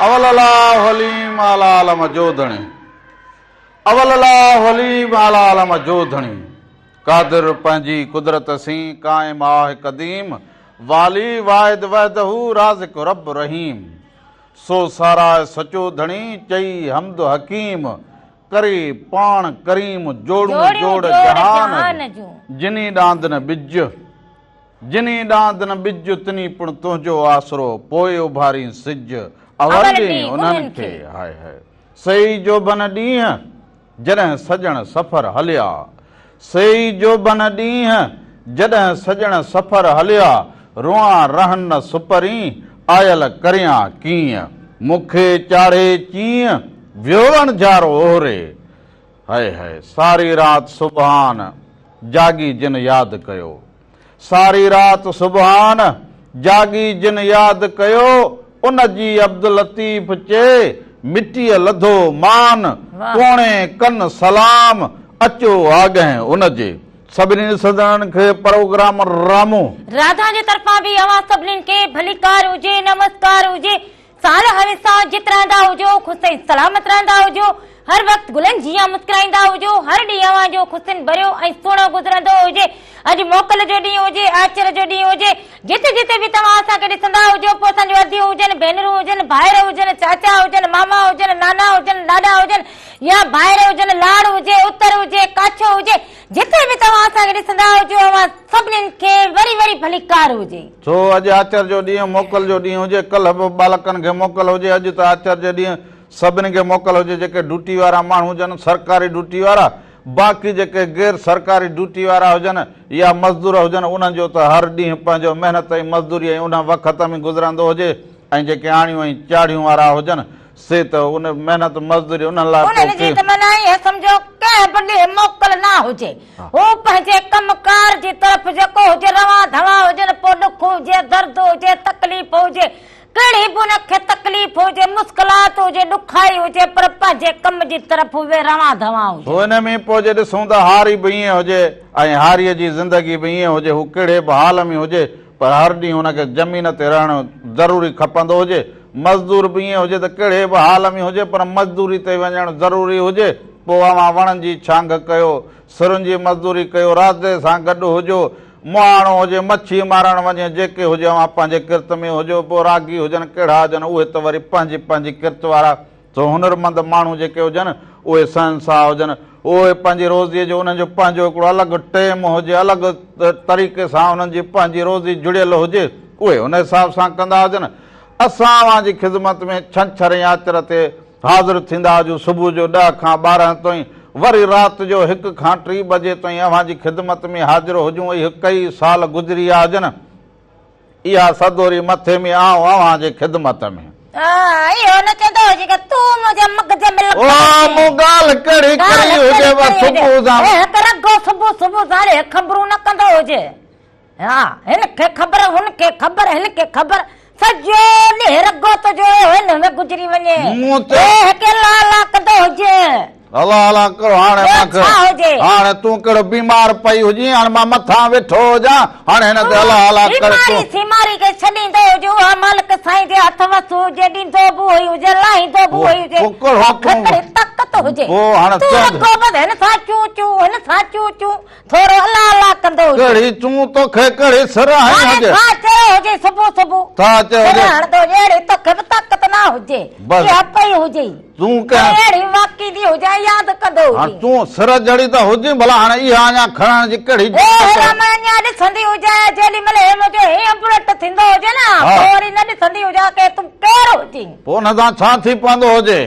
اول الله حليم اعليٰ عالم جو ڌڻي اول الله حليم اعليٰ عالم جو ڌڻي قادر پنهنجي قدرت سين قائم آه قديم والي واحد وحده رازق رب رحيم سو ساراهه سچو ڌڻي چئي حمد حڪيم ڪري پاڻ ڪريم جوڙون جوڙ جهان جون جني ڏاند نه ٻج جني ڏاند نه ٻج تني پڻ تنهنجو آسرو پوء اڀارين سج اول ڏينهن انهن کي هاء هاء سيئي جوڀن ڏينهن جڏهن سڄڻ سفر هليا سيئي جوڀن ڏينهن جڏهن سڄڻ سفر هليا روئان رهن نه سپرين آيل ڪريان ڪيئن مون کي چاڙهي چيئن ويو وڻجارو اوهري هاء هاء ساري رات سبحان جاڳي جن ياد ڪيو ساري رات سبحان جاڳي جن ياد ڪيو ان جي عبداللطيف چئي مٽيء لڌو مان توڻي ڪن سلام اچو آڳهين ان جي. سڀني ڏسندڙن کي پروگرام رامو. راڌا جي طرفان به اوهان سڀنين کي ڀليڪار هجي نمسڪار هجي. سال هميشه جت رهندا هجو، خوش ۽ سلامت رهندا هجو، هر وقت گلن جيان مسڪرائيندا هجو، هر ڏينهن اوهان جو خوشين ڀريو ۽ سهڻو گذرندو هجي. اڄ موڪل جو ڏينهن هجي، آچر جو ڏينهن هجي، جتي جتي به توهان اسان کي ڏسندا هجو، پوء اسان جون اديون هجن، ڀينرون هجن، ڀائر هجن، چاچا هجن، ماما هجن، نانا هجن، ڏاڏا هجن يا ڀائر هجن، لاڙ هجي، اتر هجي، ڪاڇو هجي، جتي به توهان اسان کي ڏسندا هجو، اوهان سڀنين کي وري وري ڀليڪار هجي. سو اڄ آچر جو ڏينهن موڪل جو ڏينهن هجي، ڪلهه به ٻالڪن کي موڪل هجي، اڄ ته آچر جي ڏينهن سڀني کي موڪل هجي، جيڪي ڊيوٽي وارا ماڻهو هجن، سرڪاري ڊيوٽي وارا، باقي جيڪي غير سرڪاري ڊيوٽي وارا هجن يا مزدور هجن، انهن جو ته هر ڏينهن پنهنجو محنت ۽ مزدوري ۽ ان وقت ۾ گذرندو هجي ۽ جيڪي آڻيون ۽ چاڙهيون وارا هجن، سي ته ان محنت مزدوري انهن لاء پوء انهن جي ڪي. ته معنيٰ ائين سمجهو ڪنهن به ڏينهن موڪل نه هجي. هو پنهنجي ڪم ڪار جي طرف جيڪو هجي روان ڌوان هجن پوء ڏک هجي، درد هجي، تڪليف هجي، ڪهڙي به ان کي تڪليف هجي، مشڪلات هجي، ڏکائي هجي پر پنهنجي ڪم جي طرف اهي روان ڌوان هجن. سو ان ۾ پوء جي ڏسون ته هاري به ائين هجي ۽ هاريء جي زندگي به ائين هجي، هو ڪهڙي به حال ۾ هجي پر هر ڏينهن هن کي زمين تي رهڻ ضروري کپندو هجي. مزدور به ائين هجي ته ڪهڙي به حال ۾ هجي پر مزدوري تي وڃڻ ضروري هجي. پوء اوهان وڻن جي ڇانگ ڪيو، سرن جي مزدوري ڪيو، رازدي سان گڏ هجو، مهاڻو هجي، مڇي مارڻ وڃي، جيڪي هجي اوهان پنهنجي ڪرت ۾ هجو، پوء راڳي هجن، ڪهڙا هجن، اهي ته وري پنهنجي پنهنجي ڪرت وارا. سو هنرمند ماڻهو جيڪي هجن، اهي سهنساهه هجن. اهي پنهنجي روزيء جو انهن جو پنهنجو هڪڙو الڳ ٽيم هجي، الڳ طريقي سان انهن جي پنهنجي روزي جڙيل هجي، اهي ان حساب سان ڪندا هجن. اسان اوهان جي خدمت ۾ ڇنڇر ۽ آچر تي حاضر ٿيندا هجون، صبح جو ڏهه کان 12 تائين، وري رات جو هڪ کان ٽي بجي تائين اوهان جي خدمت ۾ حاضر هجون. اهي ڪئي سال گذري ويا هجن. اها سدوري مٿي ۾ آئون اوهان جي خدمت ۾. اهو نه چوندو هجي ته تون منهنجي مغز ۾ لڳل او آهين. مون ڳالهه ڪهڙي ڪئي هجي وا صبح سان. هي هڪ رڳو صبح صبح سان اهي خبرون نه ڪندو هجي. ها هن کي خبر هن کي خبر هن کي خبر سڄو ڏينهن رڳو تنهنجو اهو هن ۾ گذري وڃي. مون ته. هي هڪ الله الله ڪندو هجي. الله الله ڪرو هاڻي ٻيو مان ڇا هجي؟ هاڻي تون ڪهڙو بيمار پئي هجين هاڻي مان مٿان ويٺو هجان هاڻي هن تي الله الله ڪر تون. بيماري سيماري کي ڇڏيندو هجي اها مالڪ سائين جي هٿ وس هجي ڏيندو به اهو ئي هجي لاهيندو به اهو ئي هجي پوء ڪهڙو توکي تون ڪهڙي طاقت هجي پوء هاڻي تون چئج. رڳو بس هن سان چون چون هن سان چون چون ٿورو الله الله ڪندو هجي. ڪهڙي چون توکي ڪهڙي سر هنئي هاڻي هجي. ڇا چيو هجي صبح صبح ڇا چيو سر هجي. هڻندو هجي اهڙي توکي به طاقت نه هجي بس. اها پئي هجئي. تون ڪنهن. اهڙي واقعي جي هجان ياد ڪندو هاڻ هجين. تون سر جھڙي ته هجين ڀلا هاڻ اها اڃا کڻڻ جي ڪهڙي اي ضرورت هيرا مان اڃا ڏسندي هجان جيڏي مهل هي منهنجو هيئن بلٽ ٿيندو هجي نه ها. پوء وري نه ڏسندي هجان ڪي تون ڪير هجين. پوء ان سان ڇا ٿي پوندو هجي.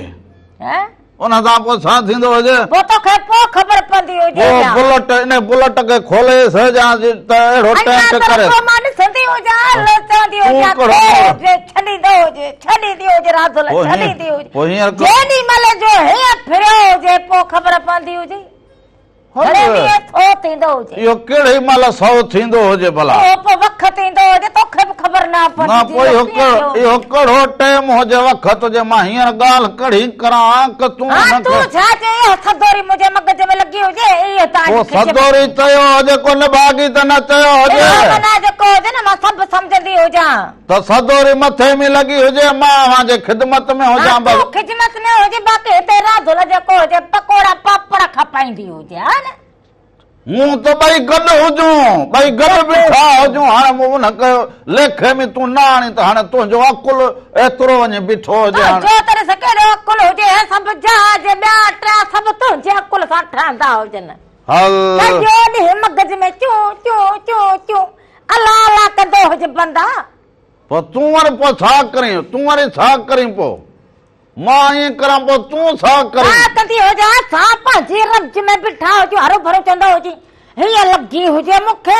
هه. ان سان پوء ڇا ٿيندو هجي. پوء توکي پوء خبر پوندي هجي پوء يا. بلٽ ان بلٽ کي کوليس يا ته اهڙو اڃا ٽينٽ ته ڪريس. رڳو مان ڏسندي هجان چوندي تون هجان ڪهڙو ڪير ماڻهو. هجي ڇڏيندو هجي ڇڏيندي هجي راڌل پوء هيئن ڇڏيندي هجي پوء هينئر ڪ. جيڏي مهل جو هيئن ڦريو هجي پوء خبر پوندي هجي. هل. گهڻي ڏينهن ٿو ٿيندو. ٿيندو هجي. اهو ڪهڙي مهل سو ٿيندو هجي ڀلا؟ اهو پوء وقت ايندو هجي توکي به خبر نه پوندي نه پوء اهو اهو ڪهڙو ٽيم هجي وقت هجي مان هينئر ڳالهه ڪهڙي ڪران ڪه تون ها هن تون کي ڇا چئي اها سدوري منهنجي مغز ۾ لڳي هجي اهو تان پوء جي خدمت سدوري چيو هجي ڪو نڀاڳي ته نه چيو هجي. اهو معنيٰ جيڪو هجي نه مان سڀ سمجهندي هجان. ته سدوري مٿي ۾ لڳي هجي مان اوهان جي خدمت ۾ ها هجان بس. تون خدمت ۾ هجي باقي هتي راڌل جيڪو هجي پڪوڙا پاپڙ کپائيندي هجي ها نه. مون ته ٻئي گڏ هجون، ٻئي گڏ بيٺا هجون، هاڻي مون ان ڪيو ليکي ۾ تون نه آڻين ته هاڻي تنهنجو عقل ايترو وڃي بيٺو هجي هاڻي. تنهنجو ته ڏس ڪيڏو عقل هجي، هي سڀ جهاز ٻيا ٽيا سڀ تنهنجي عقل سان ٺهندا هجن. هل. سڄو ڏينهن مغز ۾ چون چون چون چون الله الله ڪندو هج بندا. پوء تون وري پوء ڇا ڪرين، تون وري ڇا ڪرين پوء؟ مان ائين ڪران پوء تون ڇا ڪرين؟ ڇا ڪندي هجان، سا پنهنجي ربج ۾ بيٺا هجون، هروڀرو چوندو هجين، هيء لڳي هجي مون کي،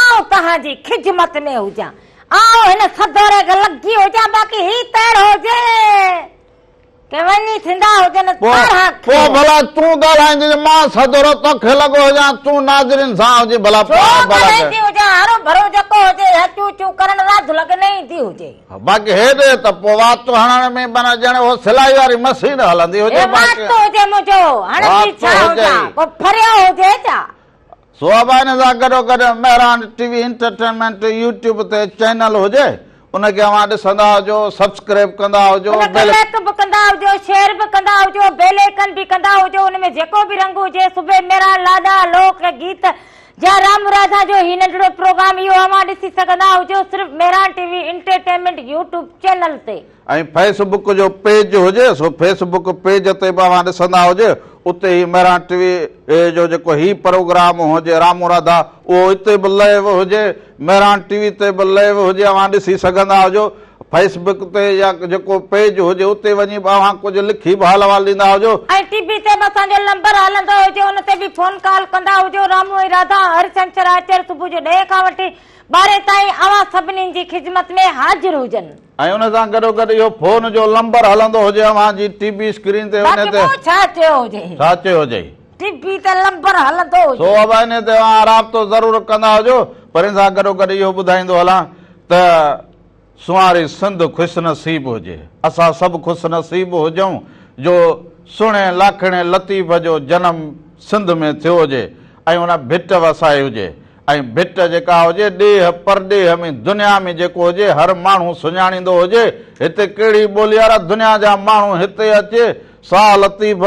آئون توهان جي خدمت ۾ هجان، آئون هن سدوري کي لڳي هجان، باقي هي ته اهڙو هجي ڪي وڃي ٿيندا هجن تارها پوء کير. ڀلا تون ڳالهائيندين مان سدورو توکي لڳو هجان، تون ناظرين سان هجين ڀلا ڇو پاڻ ڀلا ڳالهائيندي هجان، هروڀرو جيڪو هجي، هي چون چون ڪرڻ راڌ لڳ نه ايندي هجي. باقي هيڏي ته پوء وات هڻڻ ۾ بنا ڄڻ اهو سلائي واري مشين هلندي هجي اي وات هجي منهنجو هڻندي وات ڇا هجي. هجان ڪو ڦريو هجي ڇا. سو ابا ان سان گڏو گڏ Mehran T V entertainment YouTube تي چينل هجي ان کي اوهان ڏسندا هجو سبسڪرائب ڪندا هجو ان کي بيل لائڪ به ڪندا هجو شيئر به ڪندا هجو بيل آئيڪن به ڪندا هجو ان ۾ جيڪو به رنگ هجي صبح مهراڻ لاڏا لوڪ گيت جا رام راڌا جو هي ننڍڙو پروگرام اهو اوهان ڏسي سگهندا هجو صرف Mehran T V entertainment YouTube channel تي. ۽ فيس بڪ جو پيج هجي سو فيس بڪ پيج تي به اوهان ڏسندا هجي اتي هي مهراڻ ٽي وي جو جيڪو هي پروگرام هجي رامو راڌا اهو اتي به لئيو هجي مهراڻ ٽي وي تي به لئيو هجي اوهان ڏسي سگهندا هجو فيس بڪ تي يا جيڪو پيج هجي اتي وڃي به اوهان ڪجهه لکي به حال احوال ڏيندا هجو. ۽ ٽي وي تي به اسان جو لمبر هلندو هجي ان تي به فون ڪال ڪندا هجو رامو ۽ راڌا هر ڇنڇر آچر صبح جو ڏهين کان وٺي ٻارهين تائين اوهان سڀني جي خدمت ۾ حاضر هجن. ۽ ان سان گڏوگڏ اهو فون جو لمبر هلندو هجي اوهان جي ٽي وي اسڪرين تي باقي ان تي مون ڇا چيو هجي. ڇا چيو هجئي. ٽي وي تي لمبر هلندو هجي. سو ابا ان تي اوهان رابطو ضرور ڪندا هجو پر ان سان گڏوگڏ اهو ٻڌائيندو هلان ته سنواري سنڌ خوش نصيب هجي. اسان سڀ خوش نصيب هجون جو سهڻي لاکيڻي لطيف جو جنم سنڌ ۾ ٿيو هجي ۽ ان ڀٽ وسائي هجي ۽ ڀٽ جيڪا هجي ڏيهه پرڏيهه ۾ دنيا ۾ جيڪو هجي هر ماڻهو سڃاڻيندو هجي هتي ڪهڙي ٻولي وارا دنيا جا ماڻهو هتي اچي ساهه لطيف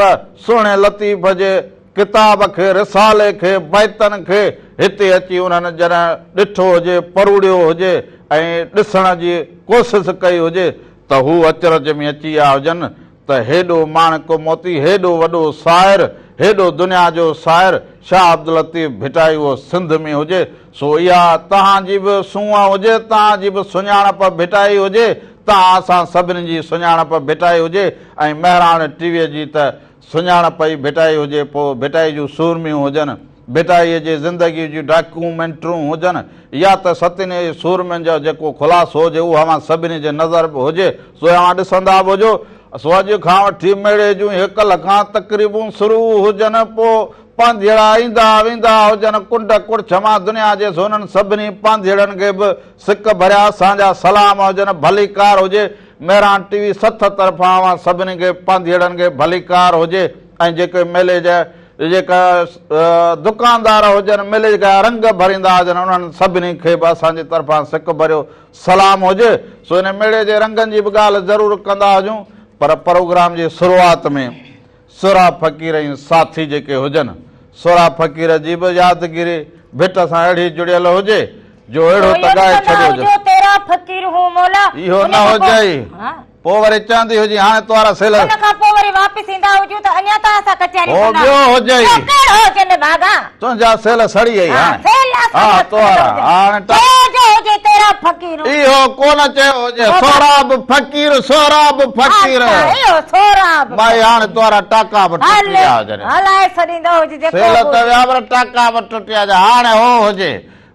سهڻي لطيف جي ڪتاب کي، رسالي کي، بيتن کي هتي اچي انهن جڏهن ڏٺو هجي، پروڙيو هجي ۽ ڏسڻ جي ڪوشش ڪئي هجي ته هو اچرج ۾ اچي ويا هجن ته هيڏو ماڻڪ موتي، هيڏو وڏو شاعر، هيڏو دنيا جو شاعر شاهه عبداللطيف ڀٽائي اهو سنڌ ۾ هجي، سو اها توهان جي به سونهن هجي، توهان جي به سڃاڻپ ڀٽائي هجي، توهان اسان سڀني جي سڃاڻپ ڀٽائي هجي ۽ مهراڻ ٽي ويء جي ته سڃاڻپ ئي ڀٽائي هجي، پوء ڀٽائي جون سورميون هجن، ڀٽائيء جي زندگيء جون ڊاڪيومينٽرون هجن يا ته ستن ئي سورمين جو جيڪو خلاصو هجي اهو اوهان سڀني جي نظر به هجي، سو اوهان ڏسندا به هجو. سو اڄ کان وٺي ميڙي جون هڪل کان تقريبون شروع هجن، پوء پانڌيئڙا ايندا ويندا هجن، ڪنڊ ڪڙڇ مان دنيا جي سونن سڀني پانڌيئڙن کي به سڪ ڀريا اسان جا سلام هجن، ڀليڪار هجي. مهراڻ ٽي وي سٿ طرفان اوهان سڀني کي پانڌيئڙن کي ڀليڪار هجي ۽ جيڪي ميلي جا جيڪا دڪاندار هجن ميلي جا رنگ ڀريندا هجن انهن سڀني کي به اسان جي طرفان سڪ ڀريو سلام هجي سو ان ميڙي جي رنگن جي به ڳالهه ضرور ڪندا هجون پر پروگرام جي شروعات ۾ سهراب فقير ۽ ساٿي جيڪي هجن، سهراب فقير جي به يادگيري ڀٽ سان اهڙي جڙيل هجي، جو اهڙو ته ڳائي ڇڏيو جو. اهو نه هجئي، پوء وري چوندي هجي هاڻي توارا سيل. هو ٻيو هجئي. تنهنجا سيل سڙي وئي هاڻي. ها توارا هاڻي. اهو ڪونه چيو هجي، سهراب فقير، سهراب فقير. مائي هاڻي توارا ٽاڪا به ٽٽي ويا هجن. سيل ته ويا پر ٽاڪا به ٽٽي ويا هجن. هاڻي هو هجي.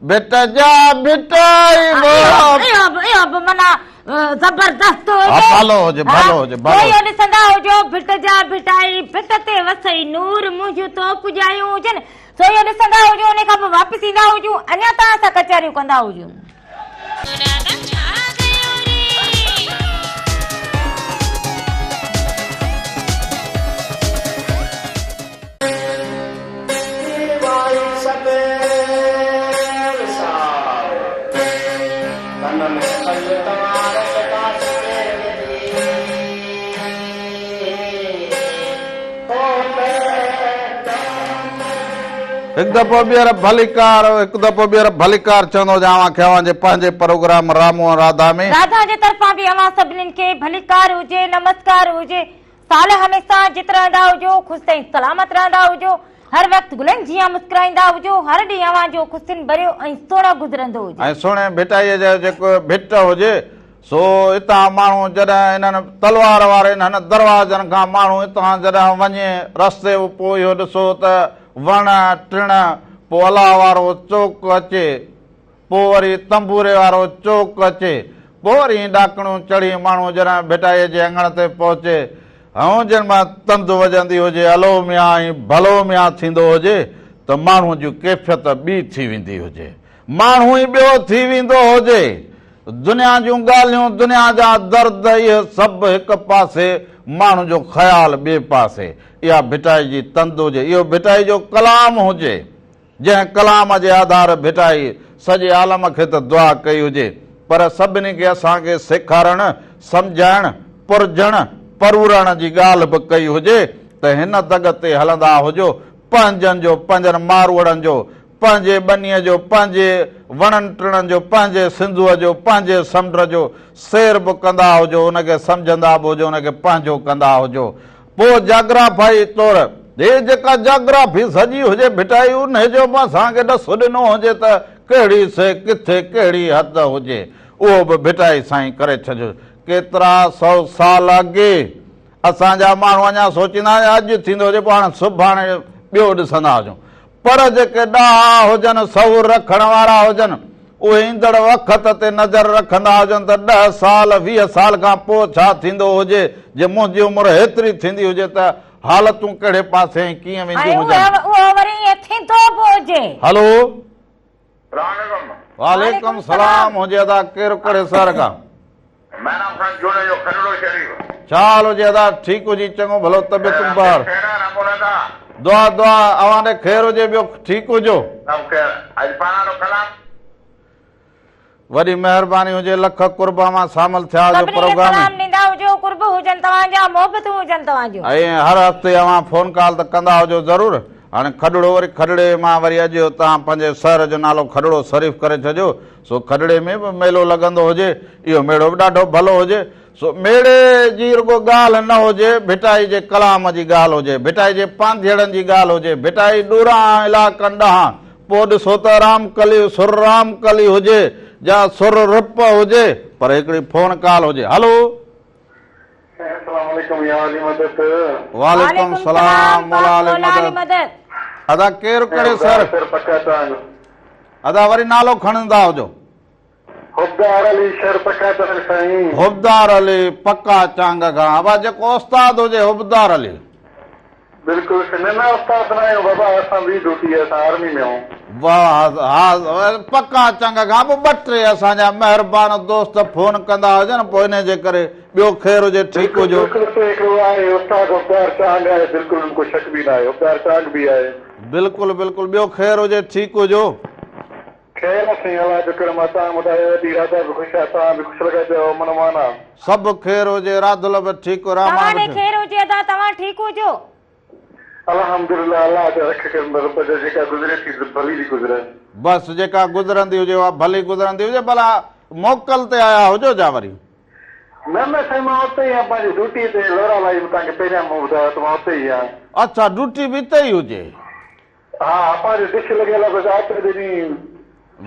ڀٽ جا ڀٽائي ڀلو هجي، ڀلو هجي، ڀلو هجي. سو اهو ڏسندا هجو ان کان واپس ايندا هجون اڃا توهان سان ڪچهريون ڪندا هجون. هڪ دفعو ٻيهر ڀليڪار هڪ دفعو ٻيهر ڀليڪار چوندو هجان اوهان کي اوهان جي پنهنجي پروگرام رامو ۽ راڌا ۾. راڌا جي طرفان به اوهان سڀنين کي ڀليڪار هجي نمسڪار هجي سال هميشه جت رهندا هجو خوش ۽ سلامت رهندا هجو هر وقت گلن جيان مسڪرائيندا هجو هر ڏينهن اوهان جو خوشين ڀريو ۽ سهڻو گذرندو هجي. ۽ سهڻي ڀٽائيء جو جيڪو ڀٽ هجي سو اتان ماڻهو جڏهن انهن تلوار واري انهن دروازن کان ماڻهو اتان جڏهن وڃي رستي پوء اهو ڏسو ته وڻ ٽڻ پوء الله وارو چوڪ اچي پوء وري تنبوري وارو چوڪ اچي پوء وري ڏاڪڻيون چڙهي ماڻهو جڏهن ڀٽائيء جي اڱڻ تي پهچي هون جن مان تند وڄندي هجي الو ميان ۽ ڀلو ميان ٿيندو هجي ته ماڻهو جي ڪيفيت ٻي ٿي ويندي هجي. ماڻهو ئي ٻيو ٿي ويندو هجي. دنيا جون ڳالهيون، دنيا جا درد اهي سڀ هڪ پاسي، ماڻهو جو خيال ٻئي پاسي. اها ڀٽائي جي تند هجي، اهو ڀٽائي جو ڪلام هجي، جنهن ڪلام جي آڌار ڀٽائي سڄي عالم کي ته دعا ڪئي هجي، پر سڀني کي اسان کي سيکارڻ، سمجهائڻ، پرجهڻ، پرورڻ جي ڳالهه به ڪئي هجي ته هن دڳ تي هلندا هجو، پنهنجن جو، پنهنجن ماروئڙن جو، پنهنجي ٻنيء جو، پنهنجي وڻن ٽڻن جو، پنهنجي سنڌوء جو، پنهنجي سمنڊ جو سير به ڪندا هجو، ان کي سمجهندا به هجو، ان کي پنهنجو ڪندا هجو. پوء جاگرافائي طور هي جيڪا جاگرافي سڄي هجي ڀٽائي انهي جو به اسان کي ڏس ڏنو هجي ته ڪهڙي سي ڪٿي ڪهڙي حد هجي، اهو به ڀٽائي سائين ڪري ڇڏيو. ڪيترا سئو سال اڳي اسان جا ماڻهو اڃا سوچيندا هيا اڄ ٿيندو هجي پوء هاڻي سڀاڻي ٻيو ڏسندا هجون. پر جيڪي ڏاها هجن، صبر رکڻ وارا هجن، اهي ايندڙ وقت تي نظر رکندا هجن ته ڏهه سال، 20 سال کان پوء ڇا ٿيندو هجي، جي منهنجي عمر هيتري ٿيندي هجي ته حالتون ڪهڙي پاسي ۽ ڪيئن وينديون ۽ هجن. اهو وري ائين ٿيندو به هجي. هلو. سلام عليڪم. وعليڪم سلام هجي ادا ڪير ڪهڙي شهر کان. محراب خان جوڻيجو کڏڙو شريف. ڇا حال هجي ادا ٺيڪ هجي چڱو ڀلو طبيعت بهار. خير آ رامو دادا. دعا دعا اوهان ڏي خير هجي ٻيو ٺيڪ هجو. سڀ خير اڄ پاڻ وارو ڪلام. وڏي مهرباني هجي لک قرب اوهان شامل ٿيا هجو سڀني کي پروگرام ۾. سلام ڏيندا هجو قرب هجن توهان جا محبتون هجن توهان جون. ۽ هر هفتي اوهان فون ڪال ته ڪندا هجو ضرور. هاڻي کڏڙو وري کڏڙي مان وري اڄ توهان پنهنجي شهر جو نالو کڏڙو شريف ڪري ڇڏيو سو کڏڙي ۾ به ميلو لڳندو هجي، اهو ميڙو به ڏاڍو ڀلو هجي، سو ميڙي جي رڳو ڳالهه نه هجي، ڀٽائي جي ڪلام جي ڳالهه هجي، ڀٽائي جي پانڌيئڙن جي ڳالهه هجي، ڀٽائي ڏورانهن علائقن ڏانهن پوء ڏسو ته رام ڪلي سر رام ڪلي هجي جا سر رپ هجي، پر هڪڙي فون ڪال هجي. هلو. السلام عليڪم يا علي مدد. وعليڪم السلام مولا علي مدد. ادا ڪير ڪهڙي سر. ادا وري نالو کڻندا هجو. حبدار علي شھر پڪا چانگ سائين. حبدار علي پڪا چانگ کان ابا جيڪو استاد هجي حبدار علي. بلڪل سائين نه نه استاد نه آهيون بابا اسان ٻي ڊيوٽي آهي اسان آرمي ۾ آهيون. واه ها پڪا چانگ کان به ٻه ٽي اسان جا مهربان دوست فون ڪندا هجن پوء انهي جي ڪري ٻيو خير هجي ٺيڪ بلڪل هجو. بلڪل اتي هڪڙو آهي استاد حبدار چانگ آهي بلڪل ان ڪو شڪ به نه آهي حبدار چانگ به آهي. بلڪل بلڪل ٻيو خير هجي ٺيڪ هجو. خير آ سائين الله جو ڪرم آ توهان ٻڌايو ادي راڌا به خوش آ توهان به خوش لڳا پيا آهيو من مان آ. سڀ خير هجي راڌل به ٺيڪ راما توهان به ڏي ٺيڪ. خير هجي ادا توهان ٺيڪ هجو. الحمدلله الله جا رک ڪرم رب جا جيڪا گذري ٿي ڀلي ٿي گذري. بس جيڪا گذرندي هجي اها ڀلي گذرندي هجي ڀلا موڪل تي آيا هجو جا وري. نه نه سائين مان اتي ئي آهيان پنهنجي ڊيوٽي تي لورا لائي ۾ توهان کي پهريان مون ٻڌايو ته مان اتي ئي آهيان. اڇا ڊيوٽي به اتي ئي هجي. ها ها پنهنجي ڊش لڳل آهي بس آچر جي ڏينهن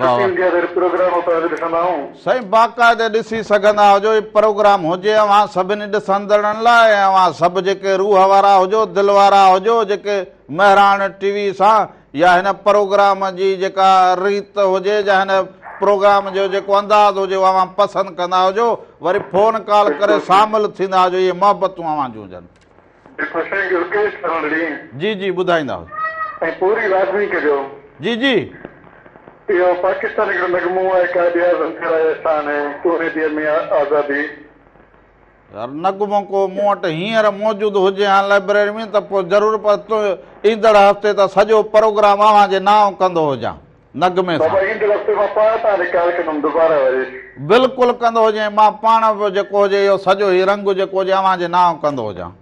واھ ڇٽي واھ. هوندي آهي ته وري پروگرام اتان به ڏسندا آهيون. سائين باقاعده ڏسي سگهندا هجو هي پروگرام هجي اوهان سڀني ڏسندڙن لاء ۽ اوهان سڀ جيڪي روح وارا هجو دل وارا هجو جيڪي مهراڻ ٽي وي سان يا هن پروگرام جي جيڪا ريت هجي يا هن پروگرام جو جيڪو انداز هجي اهو اوهان پسند ڪندا هجو وري فون ڪال ڪري بلڪل شامل ٿيندا هجو اهي محبتون اوهان جون هجن. بلڪل سائين رڪيش ٿرڙي. جي جي ٻڌائيندا هجو. سائين پوري لازمي ڪجو. جي جي. اهو پاڪستان هڪڙو نغمو آهي قائد اعظم تيرا احسان هي تو ني the همين آزادي. يار نغمو ڪو مون وٽ هينئر موجود هجي هان لائبريري ۾ ته پوء ضرور پر ايندڙ هفتي ته سڄو پروگرام اوهان جي نانء ڪندو هجان نغمي سان. بابا ايندڙ هفتي مان پاڻ توهان کي ڪال ڪندم دوباره وري. بلڪل ڪندو هجين مان پاڻ به جيڪو هجي اهو سڄو هي رنگ جيڪو هجي اوهان جي نانء ڪندو هجان.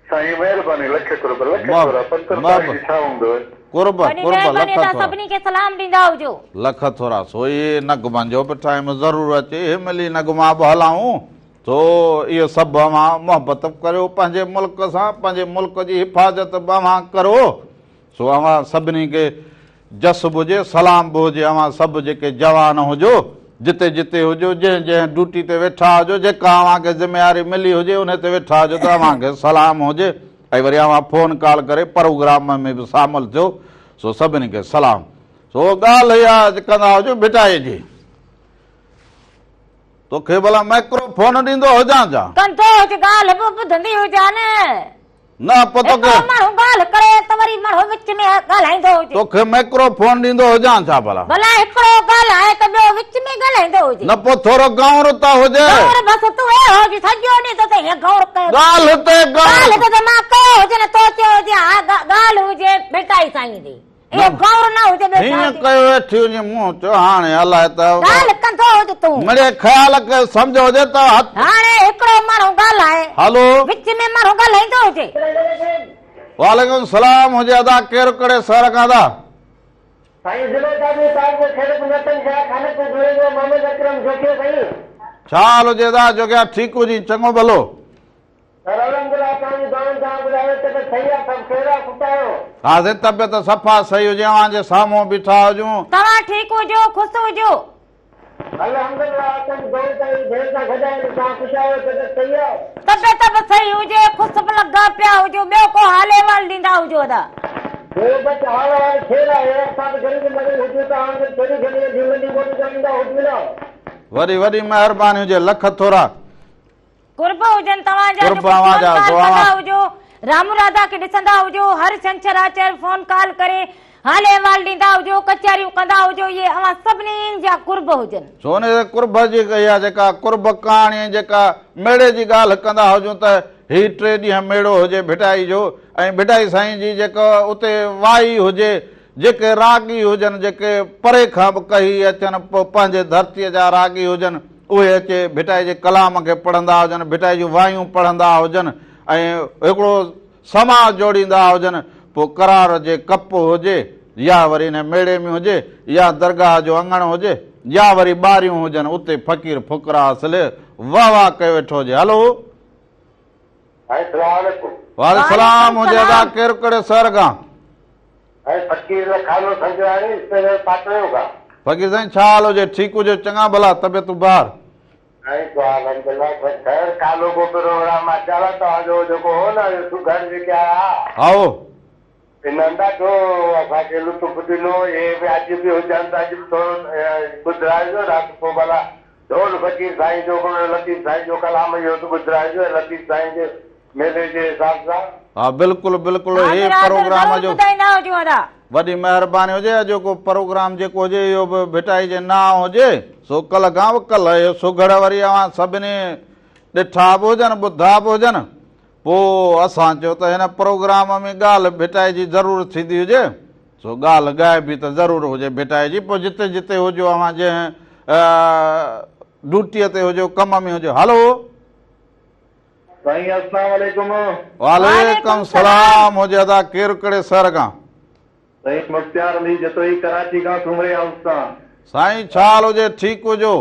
سائين مهرباني لک قرب لک ٿورا پتر تائين جي ڇا هوندو. قرب وڏي قرب مهرباني لک ادا ٿورا. سڀني کي سلام ڏيندا هجو. لک ٿورا سو اهي نغمن جو به ٽائيم ضرور اچي اهي ملي نغما به هلائون سو اهو سڀ اوهان محبت به ڪريو پنهنجي ملڪ سان پنهنجي ملڪ جي حفاظت به اوهان ڪرو سو اوهان سڀني کي جس به هجي سلام به هجي اوهان سڀ جيڪي جوان هجو جتي جتي هجو جنهن جنهن ڊوٽي تي ويٺا هجو جيڪا اوهان کي ذميواري ملي هجي انهي تي ويٺا هجو ته اوهان کي سلام هجي ۽ وري اوهان فون ڪال ڪري پروگرام ۾ به شامل ٿيو سو سڀني کي سلام سو ڳالهه اها ڪندا هجو ڀٽائي جي توکي ڀلا مائڪرو فون ڏيندو هجان ڇا؟ ڪندو هج ڳالهه به ٻڌندي هجان. نه پوء توکي. هڪڙو ماڻهو ڳالهه ڪري ته وري ماڻهو وچ ۾ ڳالهائيندو هجي. توکي مائڪرو فون ڏيندو هجان ڇا ڀلا؟ ڀلا هڪڙو ڳالهائي ته ٻيو وچ ۾ ڳالهائيندو هجي. نه پوء ٿورو گئونر ته هجي. گئونر بس تون اهڙو هجي سڄو ڏينهن تو ته هيئن گئونر ڪيو. ڳالهه تي گئونر. ڳالهه ته مان ڪيو هجي نه تو چيو هجي ها ڳالهه هجي ڀٽائي سائين جي. اهو گئور نه هجي ٻيو ڇا هيئن هجي. ڪيو ويٺي هجين مون چيو هاڻي الائي ته. ڳالهه ڪندو هج تون. مڙئي خيال ڪيو سمجهه هجي ته هٿ. هاڻي هڪڙو ماڻهو ڳالهائي. هلو. وچ ۾ ماڻهو ڳالهائيندو هجي. وعليڪم السلام هجي ادا ڪير ڪهڙي شهر کان ادا. سائين ضلعو دادو تعلقو خيرپور نتن شاهه خانقپور جوڻيجو محمد اڪرم جوکيو سائين. ڇا حال هجي ادا جوکيا ٺيڪ هجين چڱو ڀلو. سر الحمدلله توهان جي دعائن توهان ٻڌايو طبيعت صحيح آ سڀ خير آ ستا آهيو. ها سائين طبيعت صفا صحيح هجي اوهان جي سامهون بيٺا هجون. توهان ٺيڪ هجو خوش هجو. الحمدلله اسان جي دعائن توهان جي ڀيڻ سان گڏ آهن توهان خوش آهيو طبيعت صحيح آ. طبيعت به صحيح هجي خوش به لڳا پيا هجو ٻيو ڪو حال احوال ڏيندا هجو ادا. ٻيو بس حال احوال خير آهي اسان به غريب مغرب هجون توهان وانگر ٿوري گهڻي جهومندي ٻولي ڳائيندا هجون نه. وڏي وڏي مهرباني هجي لک ٿورا. قرب هجن توهان جا جو قرب اوهان فون جا ڪال سو ڪندا اوهان. هجو رام راڌا کي ڏسندا هجو هر ڇنڇر آچر فون ڪال ڪري حال احوال ڏيندا هجو ڪچهريون ڪندا هجو اهي اوهان سڀني جا قرب هجن. سو ان قرب جي اها جيڪا قرب ڪهاڻي ۽ جيڪا ميڙي جي ڳالهه ڪندا هجون ته هي ٽي ڏينهن ميڙو هجي ڀٽائي جو ۽ ڀٽائي سائين جي جيڪا اتي وائي هجي جيڪي راڳي هجن جيڪي پري کان به ڪهي اچن پوء پنهنجي ڌرتيء جا راڳي هجن اهي اچي ڀٽائي جي ڪلام کي پڙهندا هجن، ڀٽائي جون وايون پڙهندا هجن ۽ هڪڙو سماع جوڙيندا هجن، پوء قرار جي ڪپ هجي يا وري انهي ميڙي ۾ هجي يا درگاهه جو اڱڻ هجي يا وري ٻاريون هجن اتي فقير فقراء اصلي واه واه ڪيو ويٺو هجي. هلو. سائين سلام عليڪم. وعليڪم سلام هجي ادا ڪير ڪهڙي شهر کان. سائين فقير لکانو سنجراڻي اسپيلر پاٽڻيو کان. فقير سائين ڇا حال هجي ٺيڪ هجو چڱا ڀلا طبيعتون بهار. سائين دعا الحمدلله سڀ خير ڪالهوڪو پروگرام ماشاءالله توهان جو جيڪو هو نه اهو سگهڙ جيڪي آيا ها. هائو. انهن ڏاڍو اسان کي لطف ڏنو اهي به اڄ به هجن ته اڄ به ٿورو ٻڌرائجو رات پوء ڀلا ڍول فقير سائين جو لطيف سائين جو ڪلام اهو ته ٻڌرائجو ۽ لطيف سائين جي ميلي جي حساب سان. ها بلڪل بلڪل هي حاضر حاضر پروگرام ضرور جو ٻڌائيندا هجون ادا. وڏي مهرباني هجي اڄوڪو پروگرام جيڪو هجي اهو به ڀٽائي جي نانء هجي سو ڪلهه کان به ڪلهه اهي سگهڙ وري اوهان سڀني ڏٺا به هجن ٻڌا به هجن پوء اسان چيو ته هن پروگرام ۾ ڳالهه ڀٽائي جي ضرور ٿيندي هجي سو ڳالهه ڳائبي ته ضرور هجي ڀٽائي جي پوء جتي جتي هجو اوهان جنهن ڊيوٽيء تي هجو ڪم ۾ هجو هلو. سائين اسلام عليڪم. وعليڪم سلام هجي ادا ڪير ڪهڙي شهر کان. سائين مختيار علي جتوئي ڪراچي کان سومري هائوس تان. سائين ڇا حال هجي ٺيڪ هجو.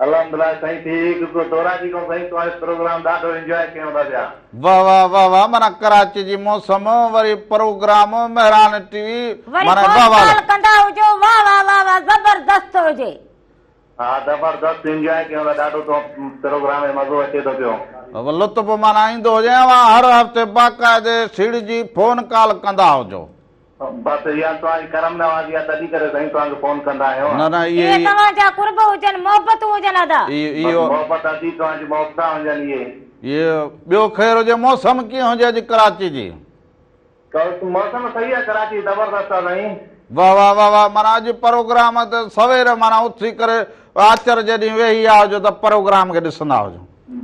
الحمدلله سائين ٺيڪ ڪراچي کان سائين توهان جو پروگرام ڏاڍو انجواء ڪيون ٿا پيا. واه واه واه واه معنيٰ ڪراچي جي موسم وري پروگرام مهراڻ ٽي وي وري معنيٰ فون واه واه. ڪال ڪندا هجو واه واه واه واه زبردست هجي. ها زبردست انجواء ڪيون ٿا ڏاڍو تو پروگرام ۾ مزو اچي ٿو پيو. لطف معنيٰ ايندو هجي اوهان هر هفتي باقاعدي سيڙجي فون ڪال ڪندا هجو. بس اها توهان جي ڪرم نوازي آهي تڏهن ڪري سائين توهان کي فون ڪندا آهيون. نه نه اهي اهي توهان جا قرب هجن محبتون هجن ادا. بس محبت ادي توهان جي محبتان هجن اهي. اهي ٻيو خير هجي موسم ڪيئن هجي اڄ ڪراچي جي. موسم صحيح آهي ڪراچي زبردست آهي سائين. واه واه واه واه معنيٰ اڄ پروگرام ته سوير معنيٰ اٿي ڪري آچر جي ڏينهن ويهي آ هجو ته پروگرام کي ڏسندا هجو.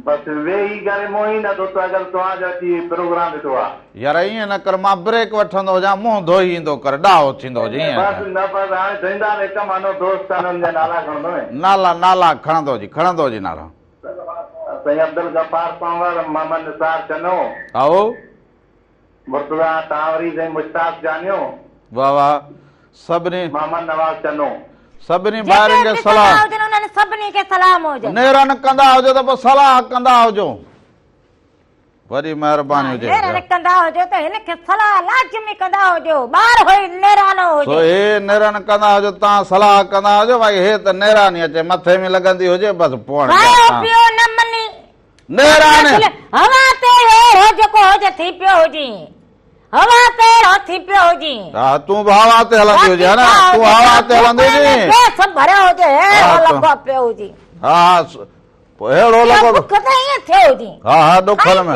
بس ويهي ڪري منهن ئي نٿو ته اگر توهان جو اچي پروگرام ڏٺو آ. يار ائين نه ڪر مان بريڪ وٺندو هجان منهن ڌوئي ايندو ڪر ڏاهو ٿيندو هجين ائين بس نه بس هاڻي ٿيندا نه هڪ مهينو دوست آهن انهن جا نالا کڻندو وين. نالا نالا کڻندو هجين کڻندو هجين نالا. سائين عبدالغفار پنهور، محمد نثار چنو. هائو. مرتضيٰ ٽانوري، سائين مشتاق جانيو. واه واه سڀني. محمد نواز چنو. سڀني جيڪي ڀائرن به کي ڏسندا سلام. هجن انهن سڀني کي سلام هجن. نيرن ڪندا هجو ته پوء صلاح ڪندا هجو. وڏي مهرباني هجي. نيرن ڪندا هجو ته هن کي صلاح لازمي ڪندا هجو. ٻار هوئي نيرانو هجي. سو هي نيرن ڪندا هجو تان صلاح ڪندا هجو ڀائي هي ته نيراني اچي مٿي ۾ لڳندي هجي بس پوء هاڻي کايو پيو نه مني. نيراني. هوا تي اهڙو جيڪو هجي ٿي پيو هجين. هوا تي اهڙو ٿي پيو هجين. ها تون به هوا تي هلندي هجين ها نه تون هوا تي هلندي هجين. گيس ڀريو هجي اهڙو لڳو پيو هجين. ها ها پوء اهڙو لڳو بک ته ائين ٿيو هجين. ها ها ڏکن ۾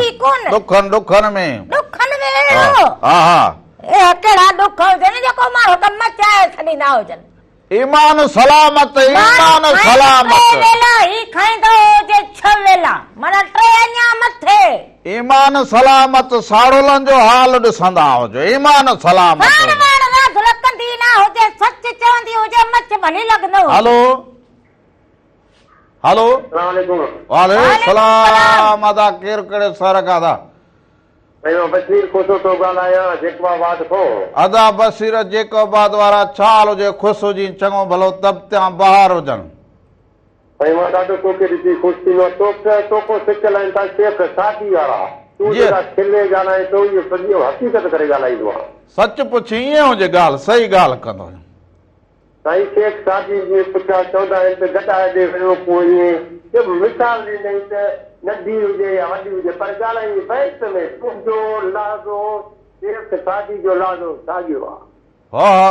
ڏکن ڏکن ۾. ڏکن ۾ اهڙو. ها ها. اهي ڪهڙا ڏک هجن جيڪو ماڻهو ته مچائي ڇڏيندا هجن. ايمان سلامت ايمان سلامت. ٽي ويلا هي کائيندو هجي ڇهه ويلا معنيٰ ٽي اڃا مٿي. ايمان سلامت ساڙولن جو حال ڏسندا هجو ايمان سلامت. ساڙ واڙ راڌل ڪندي نه هجي سچ چوندي هجي مڇ ڀلي لڳندو هجي. هلو هلو. السلام عليڪم. وعليڪم السلام ادا ڪير ڪهڙي شهر کان ادا. سائين مان بشير کوسو ٿو ڳالهايان جيڪب آباد کان. ادا بشير جيڪب آباد وارا ڇا حال هجي خوش هجين چڱو ڀلو طبتيان بهار هجن. سائين مان ڏاڍو توکي ڏسي خوش ٿيندو آهيان توکي توکو سڪل آهن تان شيخ سعدي وارا تون جيڪا کلي ڳالهائين ٿو اهو سڄو حقيقت ڪري ڳالهائيندو آهين. سچ پڇين ائين هجي ڳالهه صحيح ڳالهه ڪندو آهين. سائين شيخ سعدي جي پڇا چوندا آهن ته گڏهه ڏي ويو ڪو ائين جو مثال ڏيندئين ته ننڍي هجي يا وڏي هجي پر ڳالهائين بحث ۾ تنهنجو لهجو شيخ سعدي جو لهجو ساڳيو آ. ها ها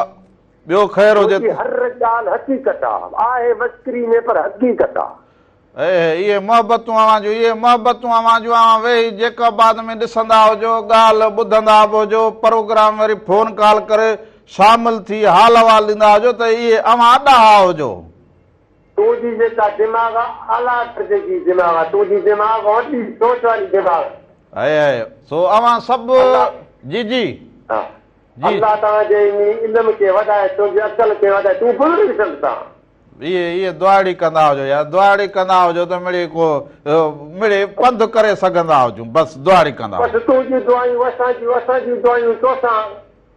ٻيو خير هجي. تنهنجي هر ڳالهه حقيقت آ. آهي مسخري ۾ پر حقيقت آ. اهي اهي محبتون اوهان جون، اهي محبتون اوهان جون، اوهان ويهي جيڪب آباد ۾ ڏسندا هجو، ڳالهه ٻڌندا به هجو، پروگرام وري فون ڪال ڪري شامل ٿي حال احوال ڏيندا هجو ته اهي اوهان ڏاها هجو. تنهنجي جيڪا دماغ آ اعليٰ درجي جي دماغ آ، تنهنجي دماغ وڏي سوچ واري دماغ. اهي اهي سو اوهان سڀ جي جي. ها جي. الله توهان جي انهي علم کي وڌائي، تنهنجي عقل کي وڌائي، تون بزرگ شخص آن. اهي اهي دعاڙي ڪندا هجو يا دعاڙي ڪندا هجو ته مڙئي ڪو مڙئي پنڌ ڪري سگهندا هجون بس دعاڙي ڪندا بس هجو. تنهنجون دعايون اسان جون اسان جون دعايون توسان.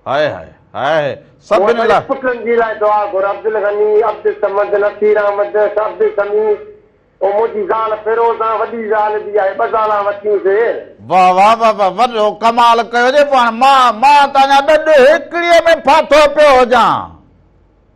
هاء هاء هاء هاء سڀني لاء. پٽن جي لاء دعا گهر عبدالغني، عبدالصمد، نصير احمد، عبدالسميع او منهنجي زال فيروزان وڏي زال به آهي ٻه زالان وٺيون سي. واه واه واه واه وڏو ڪمال ڪيو جي پاڻ مان مان ته اڃا ڏڏ هڪڙيء ۾ ڦاٿو پيو هجان.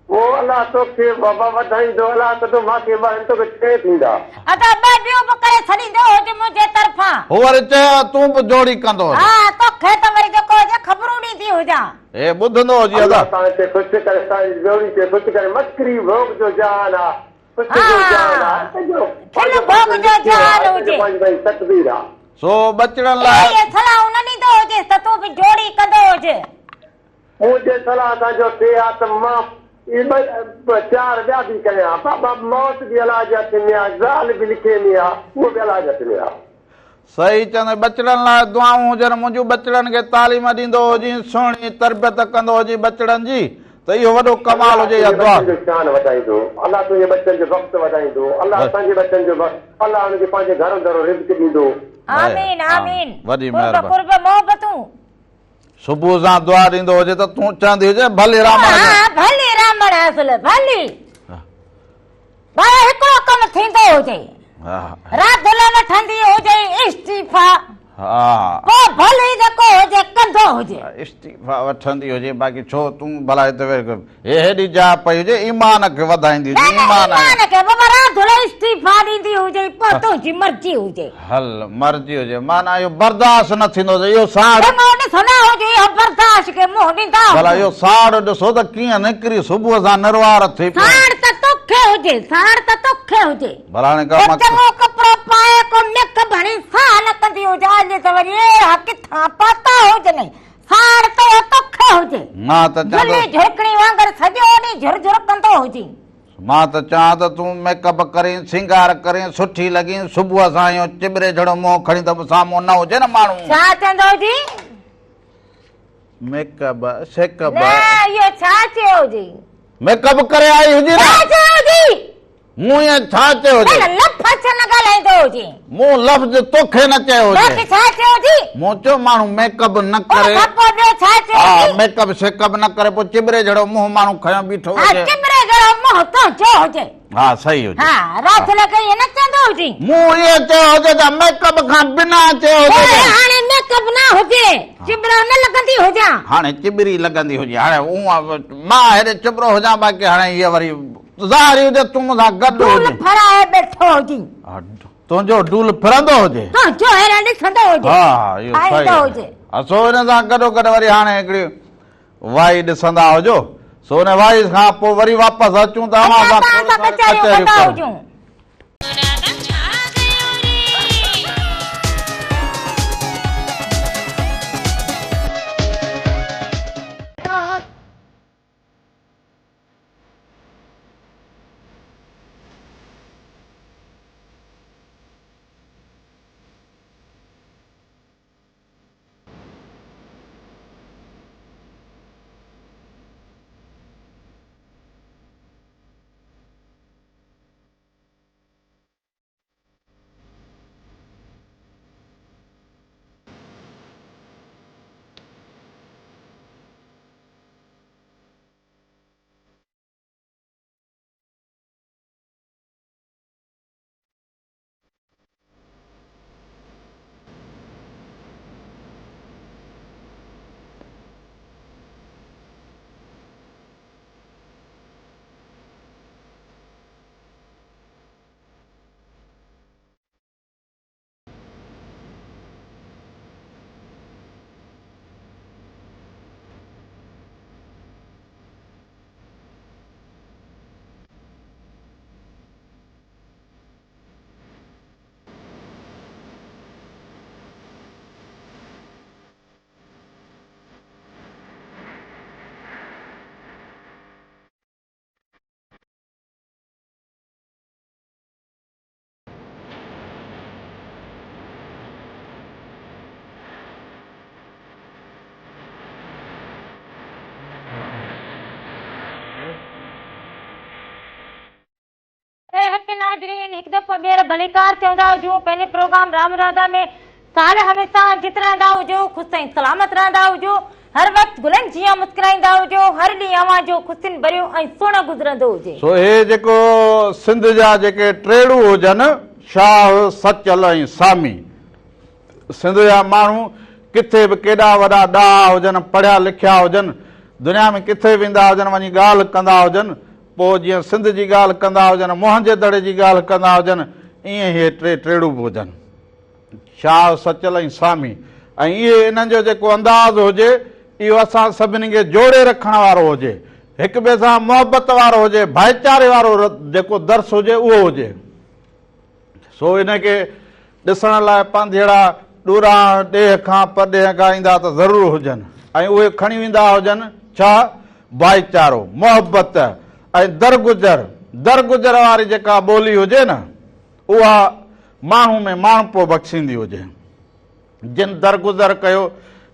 پوء الله توکي بابا وڌائيندو، الله ڪندو مان کي ٻه آهن توکي ٽي ٿيندا. ادا ٻه ٻيون به ڪري ڇڏيندو هج منهنجي طرفان. هو وري چيو تون به جوڙي ڪندو هج. ها توکي ته وري جيڪو هجي خبرون ڏيندي هجان. هي ٻڌندو هجي ادا. الله توهان کي خوش ڪري توهان جي جوڙي کي خوش ڪري مسخري ڀوڳ جو جهان آ خوش جو جهان آ سڄو کل پنهنجو ڀوڳ پنهنجو جو لکيو آ جهان سڄو هجي. پنهنجي پنهنجي تقدير آ. سو ٻچڙن لاء. اهي صلاحون نه ڏيندو هجيس ته تون به جوڙي ڪندو هج. منهنجي صلاح سان جو ٿئي ها ته مان اهي ٻه چار ٻيا به ڪريان ها. بابا موت به الله جي هٿ ۾ آ، زال به لکي ۾ آ، اهو به الله جي هٿ ۾ آ. صحيح چوندين ٻچڙن لاء دعائون هجن منهنجون ٻچڙن کي تعليم ڏيندو هجين سهڻي تربيت ڪندو هجين ٻچڙن جي ته اهو وڏو ڪمال الله هجي اها تنهنجي دعا. ٻچن جو شان وڌائيندو، الله تنهنجي ٻچن جو بخت وڌائيندو، الله اسان جي ٻچن جو بخت، الله انهن کي پنهنجي گهر اندر رزق ڏيندو. آمين آمين وڏي قرب مهرباني. قرب محبتون. صبح سان دعا ڏيندو هجي ته تون چوندي هجي ڀلي رامڻ کي. ها ڀلي رامڻ اصل ڀلي. ڀلا هڪڙو ڪم ٿيندو هجي. راڌل وٺندي هجي استعيفا. ها. پوء ڀلي جيڪو هجي ڪندو هجي. استعيفا وٺندي هجي باقي ڇو تون ڀلا هتي ويهي هي هيڏي جاء پئي هجي ايمان کي وڌائيندي هجي ايمان نه ايمان کي بابا راڌل استعيفا ڏيندي هجي پوء تنهنجي مرضي هجي. هل مرضي هجي معنيٰ اهو برداشت نه ٿيندو هجي اهو ساڙ. چڱو ڏسندا هجو اهو برداشت کي منهن ڏيندا هجو. ڀلا اهو ساڙ ڏسو ته ڪيئن نڪري صبح سان نروار ٿي پيو. ساڙ ته توکي هجي ساڙ ته توکي هجي. ڀلا هاڻي ڪا ڪو چڱو ڪپڙو پائي ڪو مک ڀڻي ساهه نه ڪندي هجي اڄ ته وري اهڙا ڪٿان پاتا هجنئي. ساڙ ته اهو توکي هجي. مان ته چوان ته. جهلي جهرڪڻي وانگر سڄو ڏينهن جهر جهر ڪندو هجين. مان ته چوان ته تون ميڪ اپ ڪرين، سينگار ڪرين، سٺي لڳين، صبح سان اهو چٻري جھڙو منهن کڻي ته سامهون نه هجي نه ماڻهو. ڇا چوندو هجين؟ ميڪ اپ، سيڪ اپ. نه اهو ڇا چيو هجي؟ ميڪ اپ ڪري آئي هجي نه. ڇا چيو هجي؟ مون ائين ڇا چيو هجي؟ نه لفظ نه ڳالهائيندو هجين. مون لفظ توکي نه چيو هجي. توکي ڇا چيو هجي؟ مون چيو ماڻهو ميڪ اپ نه ڪري. ان کان پوء ٻيو ڇا چيو هجي؟ ها ميڪ اپ سيڪ اپ نه ڪري پوء چٻري جھڙو منهن ماڻهو کنيو بيٺو ها هجي. چٻري جھڙو منهن تنهنجو هجي. ها صحيح هجي. ها رات لڳي ائين نه چوندو هجين. مون ائين چيو هجي ته ميڪ اپ کان بنا چيو هجي. پوء هاڻي ميڪ اپ نه هجي چٻرو نه لڳندي هجان. هاڻي چٻري لڳندي هجي هاڻي اونئن مان هيڏي چٻرو هجان باقي هاڻي هيء وري ظاهر هجي تون مون سان گڏ ڊول هجين. ڦرائي ويٺو هجين. ها تنهنجو ڊول ڦرندو هجي. تنهنجو هيرا ڏسندو هجي. ها ها اهو صحيح کائيندو آهي. هجي. ها سو ان سان گڏو گڏ وري هاڻي هڪڙي وائي ڏسندا هجو. سو ان وائي کان پوء وري واپس اچون ته اوهان اڃا سان توهان کوڙ سان ساريون ڪچهريون ڪچهريون ڪندا ڪريون. هجون. صحت ناظرين هڪ دفعو ٻيهر ڀليڪار چوندا هجون پنهنجي پروگرام رام راڌا ۾ سال هميشه جت رهندا هجو خوش ۽ سلامت رهندا هجو هر وقت گلن جيان مسڪرائيندا هجو هر ڏينهن اوهان جو خوشين ڀريو ۽ سهڻو گذرندو هجي. سو هي جيڪو سنڌ جا جيڪي ٽيڙو هجن شاهه، سچل ۽ سامي. سنڌ جا ماڻهو ڪٿي به ڪيڏا وڏا ڏاها هجن، پڙهيا لکيا هجن، دنيا ۾ ڪٿي ويندا هجن وڃي ڳالهه ڪندا هجن، پوء جيئن سنڌ جي ڳالهه ڪندا هجن، موهن جي دڙي جي ڳالهه ڪندا هجن، ائين اهي ٽي ٽيڙو به هجن. شاهه، سچل ۽ سامي ۽ اهي انهن جو جيڪو انداز هجي، اهو اسان سڀني کي جوڙي رکڻ وارو هجي، هڪ ٻئي سان محبت وارو هجي، ڀائيچاري وارو جيڪو درس هجي اهو هجي. سو ان کي ڏسڻ لاء پانڌيئڙا ڏورانهن ڏيهه کان پرڏيهه کان ايندا ته ضرور هجن ۽ اهي کڻي ويندا هجن ڇا؟ ڀائيچارو، محبت ۽ درگذر، درگذر واري جيڪا ٻولي هجي نه اها ماڻهو ۾ ماڻهپو بخشيندي هجي. جن درگذر ڪيو،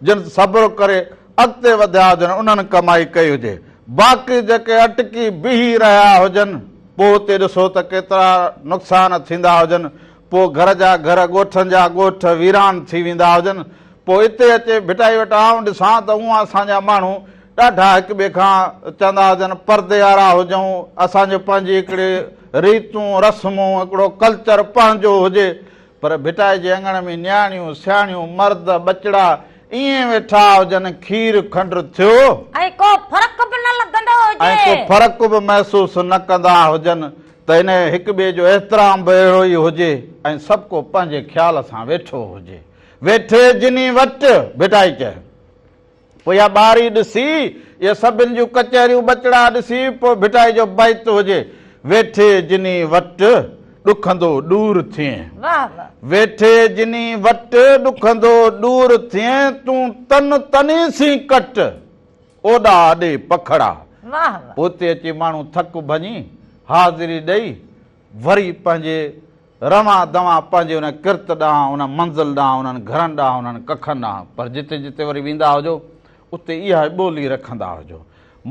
جن صبر ڪري اڳتي وڌيا هجن، انهن ڪمائي ڪئي هجي. باقي جيڪي اٽڪي بيهي رهيا هجن، پوء اتي ڏسو ته ڪيترا نقصان ٿيندا هجن، پوء گهر جا گهر، ڳوٺن جا ڳوٺ ويران ٿي ويندا هجن. پوء اتي اچي ڀٽائي وٽ آئون ڏسان ته اونئن اسان جا ماڻهو ڏاڍا هڪ ٻئي کان چوندا هجن پردي وارا هجون، اسان جو پنهنجي هڪڙي ريتون رسمون، هڪڙو ڪلچر پنهنجو هجي، پر ڀٽائي جي اڱڻ ۾ نياڻيون، سياڻيون، مرد، ٻچڙا ائين ويٺا هجن، کير کنڊ ٿيو. ۽ ڪو فرق به نه لڳندو هجي. ۽ ڪو فرق به محسوس نه ڪندا هجن ته ان هڪ ٻئي جو احترام به اهڙو ئي هجي ۽ سڀ ڪو پنهنجي خيال سان ويٺو هجي. ويٺي جني وٽ، ڀٽائي چيو. پوء اها ٻاري ڏسي، اهي سڀن جون ڪچهريون ٻچڙا ڏسي، پوء ڀٽائي جو بيت هجي، ويٺي جني وٽ، ڏکندو ڏور ٿئين. واھ واھ. ويٺي جني وٽ، ڏکندو ڏور ٿئين، تون تن تني سين ڪٽ، اوڏا اڏي پکڙا. واھ واھ. پوئتي اچي ماڻهو ٿڪ ڀڃي، حاضري ڏئي، وري پنهنجي روان دوان پنهنجي ان ڪرت ڏانهن، ان منزل ڏانهن، انهن گهرن ڏانهن، انهن ڪکن ڏانهن. پر جتي جتي وري ويندا هجو، اتي اها ئي ٻولي رکندا هجو.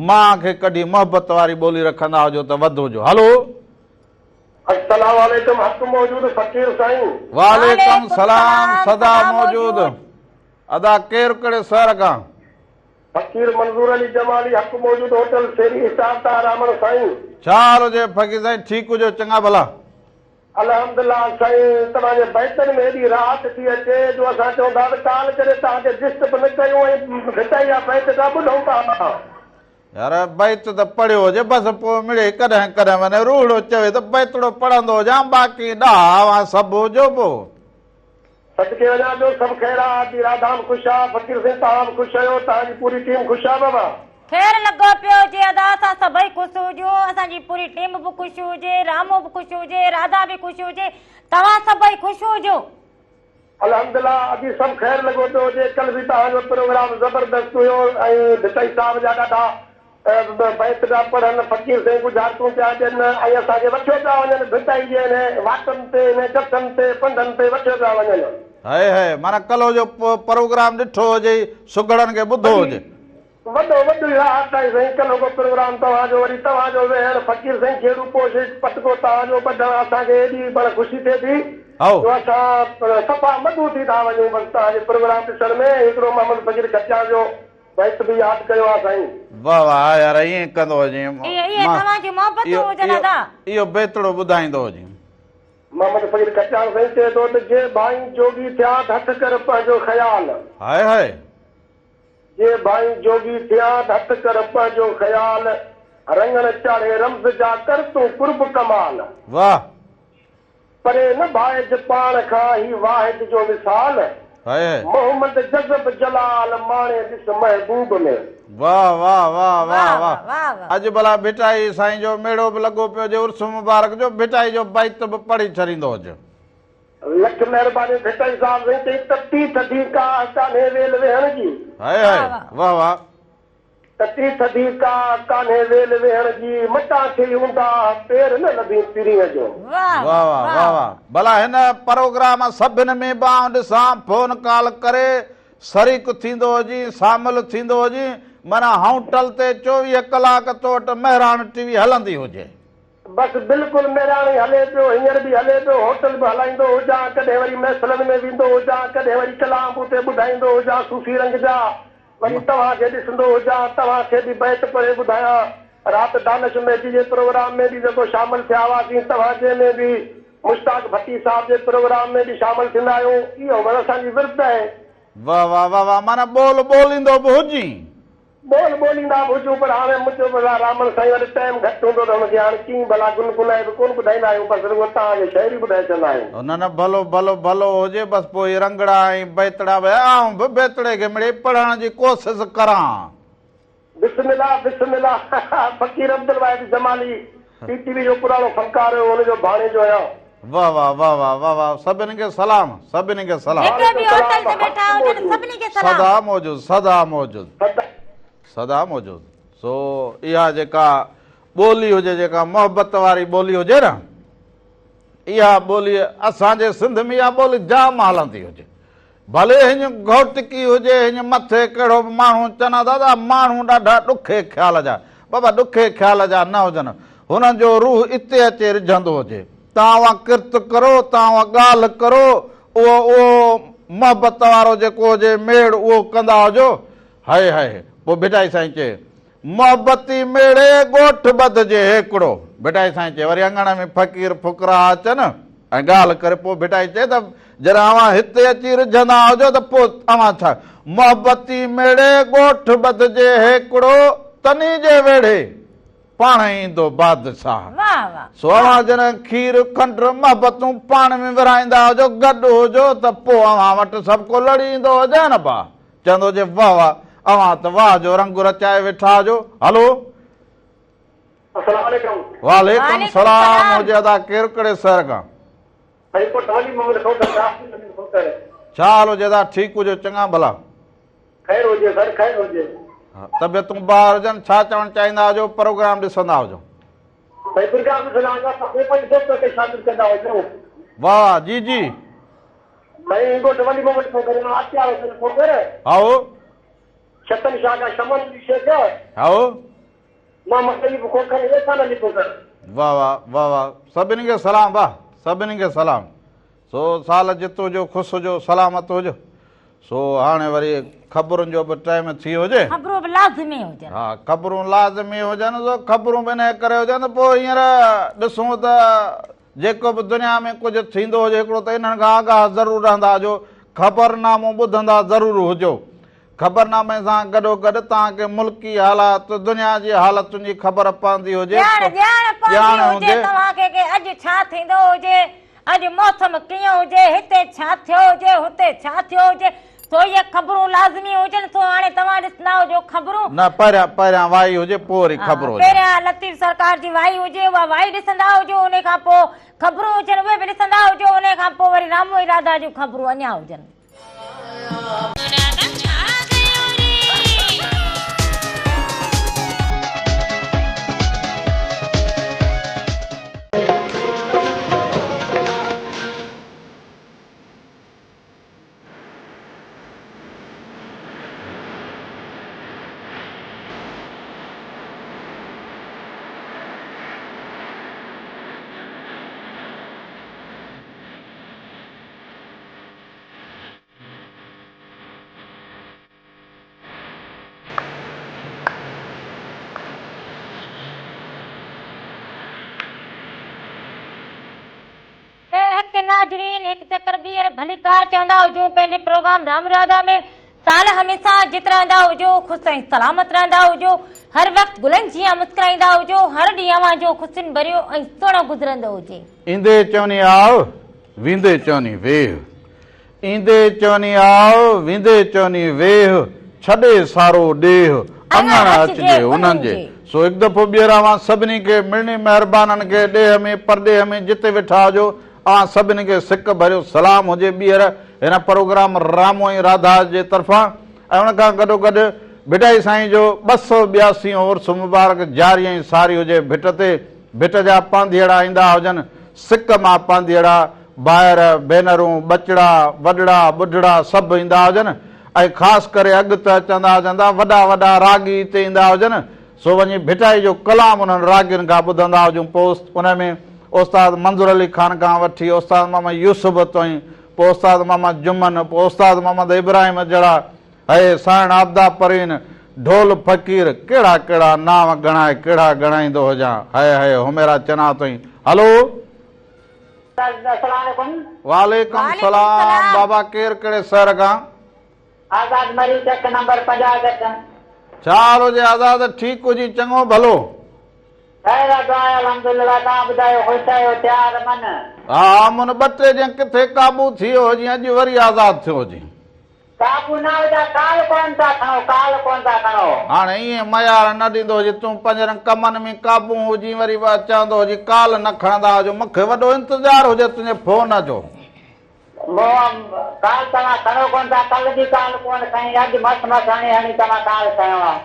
مان کي ڪڍي محبت واري ٻولي رکندا هجو ته وڌ هجو. هلو! السلام عليڪم حق موجود فقير سائين. وعليڪم سلام سدا موجود ادا ڪير ڪهڙي شهر کان. فقير منظور علي جمالي حق موجود هوٽل سيري اسٽاف تان رامڻ سائين. ڇا حال هجي فقير سائين ٺيڪ هجو چڱا ڀلا. الحمدلله سائين توهان جي بيتن ۾ ايڏي راحت ٿي اچي جو اسان چئون ٿا ته ڪال ڪري توهان کي ڊسٽرب نه ڪيون ۽ ڀٽائي جا بيت ٿا ٻڌون توهان. يار بيت ته پڙهيو هجي بس پوء مڙئي ڪڏهن ڪڏهن وڃي روحڙو چوي ته بيتڙو پڙهندو هجان باقي ڏاها اوهان سڀ هجو پوء. صدقي وڃان ٻيو سڀ خير آ آتي راڌا به خوش آ فقير سائين توهان به خوش آهيو توهان جي پوري ٽيم خوش آ بابا. خير لڳو پيو هجي ادا اسان سڀئي خوش هجون اسان جي پوري ٽيم به خوش هجي رامو به خوش هجي راڌا به خوش هجي توهان سڀئي خوش هجو. الحمدلله ادي سڀ خير لڳو پيو هجي ڪلھ به توهان جو پروگرام زبردست هيو ۽ ڀٽائي صاحب جا ڏاڍا بيت پيا پڙهن فقير سائين ڳجهارتون پيا ڏين ۽ اسان کي وٺيو پيا وڃن ڀٽائي جي انهي واٽن تي انهي گسن تي پنڌن تي وٺيو پيا وڃن. هئي هئي معنيٰ ڪلهه جو پروگرام ڏٺو هجئي سگهڙن کي ٻڌو هجي. وڏو وڏي راحت آهي سائين ڪلهوڪو پروگرام توهان جو وري توهان جو ويهڻ فقير سائين کيڙو پوش پٽڪو توهان جو ٻڌڻ اسان کي ايڏي پاڻ خوشي ٿئي ٿي هائو. جو اسان صفا مدعو ٿي ٿا وڃون بس توهان جي پروگرام ڏسڻ ۾ هڪڙو محمد فقير کٽياڻ جو بيت به ياد ڪيو آ سائين. واه واه ها يار ائين ڪندو هجين اهي اهي توهان جون محبتون هجن ادا. اهو بيتڙو ٻڌائيندو هجين. محمد فقير کٽياڻ سائين چئي ٿو ته جي ڀائين جوڳي ٿيا ته هٿ ڪر پنهنجو خيال. هائي هائي. جي ڀائين جوڳي ٿيا ته هٿ ڪر پنهنجو خيال، رڱڻ چاڙهي رمز جا ڪر تون قرب ڪمال. واه. پري نه ڀائج پاڻ کان هي واحد جو وصال، هائي هائي. محمد جذب جلال ماڻي ڏس محبوب ۾. واه واه واه واه واه واه. اڄ ڀلا ڀٽائي سائين جو ميڙو به لڳو پيو هجي عرس مبارڪ جو ڀٽائي جو بيت به پڙهي ڇڏيندو هجي. لک مهربانيون ڀٽائي صاحب سائين چئي تتي ٿڌي ڪاهه ڪانهي ويل ويهڻ جي. هائي هائي واه واه. تتي ٿڌي ڪاهه ڪانهي ويل ويهڻ جي متان ٿئي اونداهه پير نه لڀين پرينء جو. واه واه واه واه واه ڀلا هن پروگرام سڀن ۾ به آئون ڏسان فون ڪال ڪري شريڪ ٿيندو هجين شامل ٿيندو هجين معنيٰ هائونٽل تي 24 ڪلاڪ تو وٽ مهراڻ ٽي وي هلندي هجي. بس بلڪل ميراڻي هلي پيو، هينئر به هلي پيو، هوٽل به هلائيندو هجان، ڪڏهن وري محفلن ۾ ويندو هجان، ڪڏهن وري ڪلام به اتي ٻڌائيندو هجان صوفي رنگ جا، وري توهان کي ڏسندو هجان، توهان کي به بيت پڙهي ٻڌايان، رات دانش مهدي جي پروگرام ۾ به جيڪو شامل ٿيا هئاسين، توهان جي ۾ به مشتاق ڀٽي صاحب جي پروگرام ۾ به شامل ٿيندا آهيون، اهو بس اسان جي ورد آهي. واه واه واه واه معنيٰ ٻول ٻوليندو به هجين. ٻول ٻوليندا به هجون پر هاڻي منهنجو ڀلا رامڻ سائين وٽ ٽائيم گهٽ هوندو ته هن کي هاڻي ڪيئن ڀلا گنگنائي به ڪونه ٻڌائيندا آهيون بس رڳو توهان کي شعر ئي ٻڌائي ڇڏندا آهيون. نه نه ڀلو ڀلو ڀلو هجي بس پوء هي رنگڙا ۽ بيتڙا به آئون به بيتڙي کي مڙئي پڙهڻ جي ڪوشش ڪران. بسم الله بسم الله فقير عبدالواحد جمالي پي ٽي وي جو پراڻو فنڪار هيو هن جو ڀاڻيجو آهيان. واه واه واه واه واه واه سڀني کي سلام سڀني کي سلام. جيڪي به هوٽل تي ويٺا هجن سڀني کي سلام. سدا موجود سدا موجود سدا موجود سو اها جيڪا ٻولي هجي جيڪا محبت واري ٻولي هجي نه اها ٻولي اسان جي سنڌ ۾ اها ٻولي جام هلندي هجي ڀلي هڃ گهوٽڪي هجي هڃ مٿي ڪهڙو به ماڻهو چون ها دادا ماڻهو ڏاڍا ڏکي خيال جا بابا ڏکي خيال جا نه هجن هنن جو روح اتي اچي رجهندو هجي تان اوهان ڪرت ڪرو تان اوهان ڳالهه ڪرو اهو اهو محبت وارو جيڪو هجي ميڙ اهو ڪندا هجو هئي هئي پوء ڀٽائي سائين چئي محبتي ميڙي ڳوٺ ٻڌجي هيڪڙو ڀٽائي سائين چئي وري اڱڻ ۾ فقير فقراء اچن ۽ ڳالهه ڪري پوء ڀٽائي چئي ته جڏهن اوهان هتي اچي رجهندا هجو ته پوء اوهان ڇا محبتي ميڙي ڳوٺ ٻڌجي هيڪڙو تني جي ويڙهي پاڻ ايندو بادشاهه. سو اوهان جڏهن کير، کنڊ، محبتون پاڻ ۾ ورهائيندا هجو، گڏ هجو ته پوء اوهان وٽ سڀ ڪو لڙي ايندو هجي نه ڀاء. چوندو هجي واه واه اوهان ته واه جو رنگ رچائي ويٺا هجو. هلو. اسلام عليڪم. وعليڪم سلام هجي ادا ڪير ڪهڙي شهر کان؟ خيرپور ولي محمد کوکر راشد امين کوکر. ڇا حال هجي ادا ٺيڪ هجو چڱا ڀلا. خير هجي سر خير هجي. طبيعتون بهار هجن ڇا چوڻ چاهيندا هجو پروگرام ڏسندا هجو. سائين پروگرام ڏسندا هجو اسان کي پنهنجي دوستن کي شامل ڪندا هجو. واه واه جي جي. سائين ڳوٺ ولي محمد کوکر مان اختيار حسين کوکر. هائو. شتن شاهه کان شمن علي شيخ. هائو. محمد علي کوکر ۽ احسان علي کوکر. واه واه واه واه سڀني کي سلام واه سڀني کي سلام سو سال جت هجو خوش هجو سلامت هجو سو هاڻي وري خبرن جو به ٽائيم ٿي هجي. خبرون به لازمي هجن. ها خبرون لازمي هجن سو خبرون به انهي ڪري هجن ته پوء هينئر ڏسون ته جيڪو به دنيا ۾ ڪجهه ٿيندو هجي هڪڙو ته انهن کان آگاهه ضرور رهندا هجو خبرنامو ٻڌندا ضرور هجو خبرنامي سان گڏوگڏ توهان کي ملڪي حالات، دنيا جي حالتن جي خبر پوندي هجي، ڄاڻ ڄاڻ پوندي هجي توهان کي ڪي اڄ ڇا ٿيندو هجي، اڄ موسم ڪيئن هجي، هتي ڇا ٿيو هجي، هتي ڇا ٿيو هجي، سو اهي خبرون لازمي هجن، سو هاڻي توهان ڏسندا هجو خبرون. نه پهريان پهريان وائي هجي پوء وري خبر هجي. پهريان لطيف سرڪار جي وائي هجي اها وائي ڏسندا هجو انهي کان پوء خبرون هجن اهي به ڏسندا هجو انهي کان پوء وري رامو ۽ راڌا جون خبرون اڃا هجن. حق ناظرين هڪ چڪر ٻيهر ڀليڪار چوندا هجون پنهنجي پروگرام رام راڌا ۾ سال هميشه جت رهندا هجو خوش ۽ سلامت رهندا هجو هر وقت گلن جيان مسڪرائيندا هجو هر ڏينهن اوهان جو خوشين ڀريو ۽ سهڻو گذرندو هجي. ايندي چوني آء ويندي چوني ويهه. ايندي چوني آء، ويندي چوني ويهه، ڇڏي سارو ڏيهه، اڱڻ اچجي انهن جي. سو هڪ دفعو ٻيهر اوهان سڀني کي، مڙني مهربانن کي، ڏيهه ۾ پرڏيهه ۾ جتي ويٺا هجو، اوهان سڀني کي سڪ ڀريو سلام هجي ٻيهر هن پروگرام رامو ۽ راڌا جي طرفان ۽ ان کان گڏوگڏ ڀٽائي سائين جو 282 هون عرس مبارڪ جاري ۽ ساري هجي ڀٽ تي ڀٽ جا پانڌيئڙا ايندا هجن سڪ مان پانڌيئڙا ڀائر، ڀينرون، ٻچڙا، وڏڙا، ٻڍڙا سڀ ايندا هجن ۽ خاص ڪري اڳ ته چوندا هجن ته وڏا وڏا راڳي هتي ايندا هجن سو وڃي ڀٽائي جو ڪلام انهن راڳين کان ٻڌندا هجون پوء ان ۾ استاد منظور علي خان کان وٺي استاد محمد يوسف تائين پوء استاد محمد جمن پوء استاد محمد ابراهيم جهڙا اي سائڻ عابده پرين، ڍول فقير، ڪهڙا ڪهڙا نانء ڳڻائي ڪهڙا ڳڻائيندو هجان، هئي هئي حميرا چنا تائين. هلو. السلام عليڪم. وعليڪم سلام بابا ڪير ڪهڙي شهر کان. آزاد مري چڪ نمبر 50 چڪ. ڇا حال هجي آزاد ٺيڪ هجي چڱو ڀلو. خير آ دعا آهي الحمدلله توهان ٻڌايو خوش آهيو تيار من. ها من ٻه ٽي ڏينهن ڪٿي قابو ٿي ويو هجين اڄ وري آزاد ٿيو هجين. قابو نه هجان ڪال ڪونه ٿا کڻو ڪال ڪونه ٿا کڻو. هاڻ ائين ميار نه ڏيندو هجي تون پنجرن ڪمن ۾ قابو هجين وري به چوندو هجين ڪال نه کڻندا هجو مونکي وڏو انتظار هجي تنهنجي فون جو. مون ڪال توهان کڻو ڪونه ٿا ڪل به ڪال ڪونه کنئي اڄ مس مس هڻي هڻي توهان ڪال کنيو آ.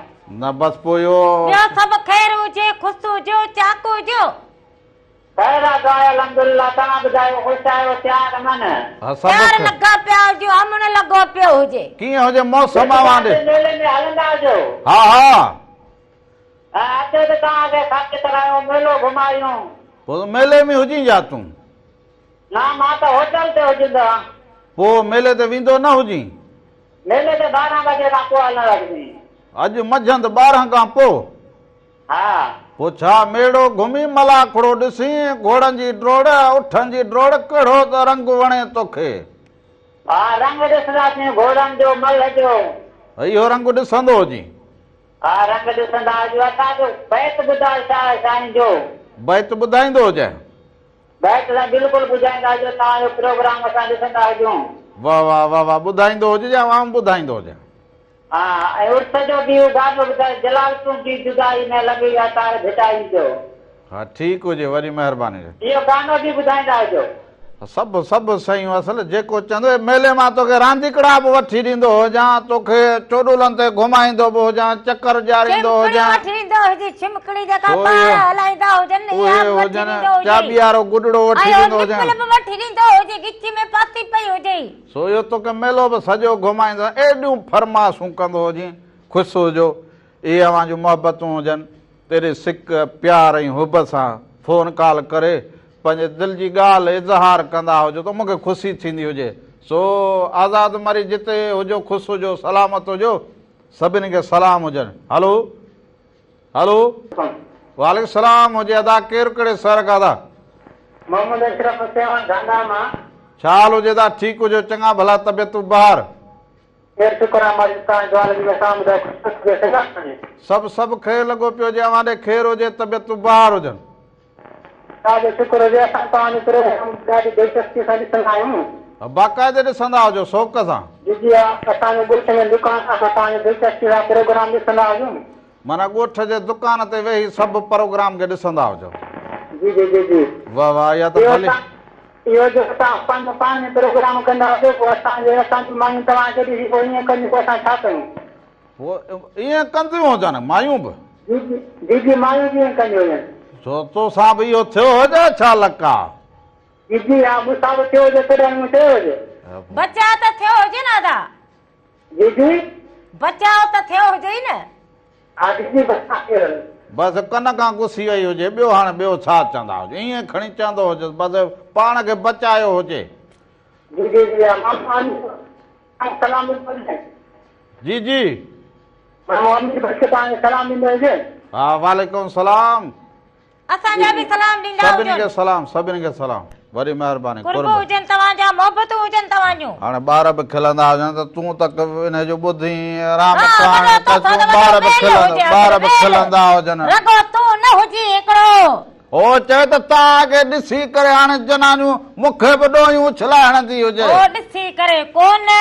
نه بس پوء اهو. ٻيو سڀ خير هجي خوش هجو چاڪ هجو. خير آ دعا آهي الحمدلله توهان ٻڌايو خوش آهيو تيار امن. ها سڀ پيار لڳا پيا هجو امن لڳو پيو هجي. ڪيئن هجي موسم اوهان ڏي. ميلي ۾ هلندا هجو. ها ها. ها اچو ته توهان کي خرچ ڪرايون ميلو گهمايون. پوء ميلي ۾ هجين يا تون. نه مان ته هوٽل تي هجندو هان. پوء ميلي تي ويندو نه هجين. ميلي تي 12 بجي کان پوء هلنداسين. اڄ منجهند 12 کان پوء. ها. پوء ڇا ميڙو گهمي ملاکڙو ڏسين، گهوڙن جي ڊوڙ، اٺن جي ڊوڙ، ڪهڙو ته رنگ وڻي توکي؟ ها، رنگ ڏسنداسين گهوڙن جو، ملهه جو. اهو رنگ ڏسندو هجين. ها، رنگ ڏسندا هجون. اسان جو بيت ٻڌاء شاهه سائين جو. بيت ٻڌائيندو هجين. بيت سائين بلڪل ٻڌائيندا هجو، توهان جو پروگرام اسان ڏسندا هجون. واه واه واه واه ٻڌائيندو هجج يا عام ٻڌائيندو هجين. ها ۽ عرس جو به اهو گانو ٻڌايو جلال تنهنجي جدائي ۾ لڳي آ تار ڀٽائي جو. ها ٺيڪ هجي وڏي مهرباني. اهو گانو به ٻڌائيندا هجو. سڀ سڀ شيون اصل جيڪو چوندو اي ميلي مان توکي رانديڪڙا به وٺي ڏيندو هجان توکي چوڏولن تي گهمائيندو به هجان چڪر ڏياريندو چمڪڙي هجان وٺي ڏيندو هجي چمڪڙي جيڪا سو ٻار اهي هلائيندا هجن اها اهي به وٺي هجن ڏيندو هجي چاٻي وارو گڏڙو وٺي ۽ اهو ڏيندو هجان نپل به وٺي ڏيندو هجي ڳچي ۾ پاتي پئي هجي. سو اهو توکي ميلو به سڄو گهمائيندو ايڏيون فرمائشون ڪندو هجين خوش هجو اهي اوهان جون محبتون هجن تيڏي سڪ، پيار ۽ حب سان فون ڪال ڪري پنهنجي دل جي ڳالهه اظهار ڪندا هجو ته مون کي خوشي ٿيندي هجي. سو آزاد مري جتي هجو خوش هجو سلامت هجو سڀني کي سلام هجن. هلو هلو. وعليڪم سلام هجي ادا ڪير ڪهڙي شهر کان ادا. محمد اشرف سيوهڻ ڍانڍا مان. ڇا حال هجي ادا ٺيڪ هجو چڱا ڀلا طبيعتون بهار. خير شڪر آ مالڪ توهان جي دعا لڳي اسان ٻڌايو خوش ٿي ويا سگهان ٿا. سڀ سڀ خير لڳو پيو هجي اوهان ڏي خير هجي طبيعتون بهار هجن. الله جو شڪر هجي اسان توهان جو پروگرام ڏاڍي دلچسپي سان ڏسندا آهيون. باقاعدي ڏسندا هجو شوق سان. جي جي ها اسان جو ڳوٺ ۾ دڪان اسان توهان جو دلچسپي سان پروگرام ڏسندا هجون. معنيٰ ڳوٺ جي دڪان تي ويهي سڀ پروگرام کي ڏسندا هجو. جي جي جي جي. واه واه اها ته ڀلي. اهو جو توهان پنهنجو پاڻ ۾ پروگرام ڪندا هجو پوء اسان جي اسان جون مايون توهان کي ڏسي پوء ائين ڪنديون پوء اسان ڇا ڪيون. پوء ائين ڪنديون هجن مايون به. جي جي جي جي مايون به ائين ڪنديون هجن. سو تو سان به اهو ٿيو هجي ڇا لقا. جي جي ها مون سان به ٿيو هجي تڏهن مون چيو هجي. بچاء ته ٿيو هجي نه ادا. جي جي. بچاء ته ٿيو هجي ئي نه. ها جي جي بچاء ٿيو هجي. بس ڪن کان گسي وئي هجي ٻيو هاڻي ٻيو ڇا چوندا هجي ائين کڻي چوندو هجيس بس پاڻ کي بچايو هجي. جي جي جي ها مامو امير سلام ڏنو هجي. جي جي. مامو امير بخش توهان کي سلام ڏيندو هجي. ها وعليڪم سلام. اسان جا به سلام ڏيندا هجن. سڀني کي سلام سڀني کي سلام وڏي مهرباني قرب هجن توهان جا محبتون هجن توهان جون. هاڻي ٻار به کلندا هجن ته تون ته انهي جو ٻڌين رام ڪهاڻي ته تون ٻار به کلندا ٻار به کلندا هجن. رڳو تون نه هجين هڪڙو. هو چوي ته توهان کي ڏسي ڪري هاڻي جنانيون مون کي به ڏوهيون اڇلائي هڻندي هجي. هو ڏسي ڪري ڪونه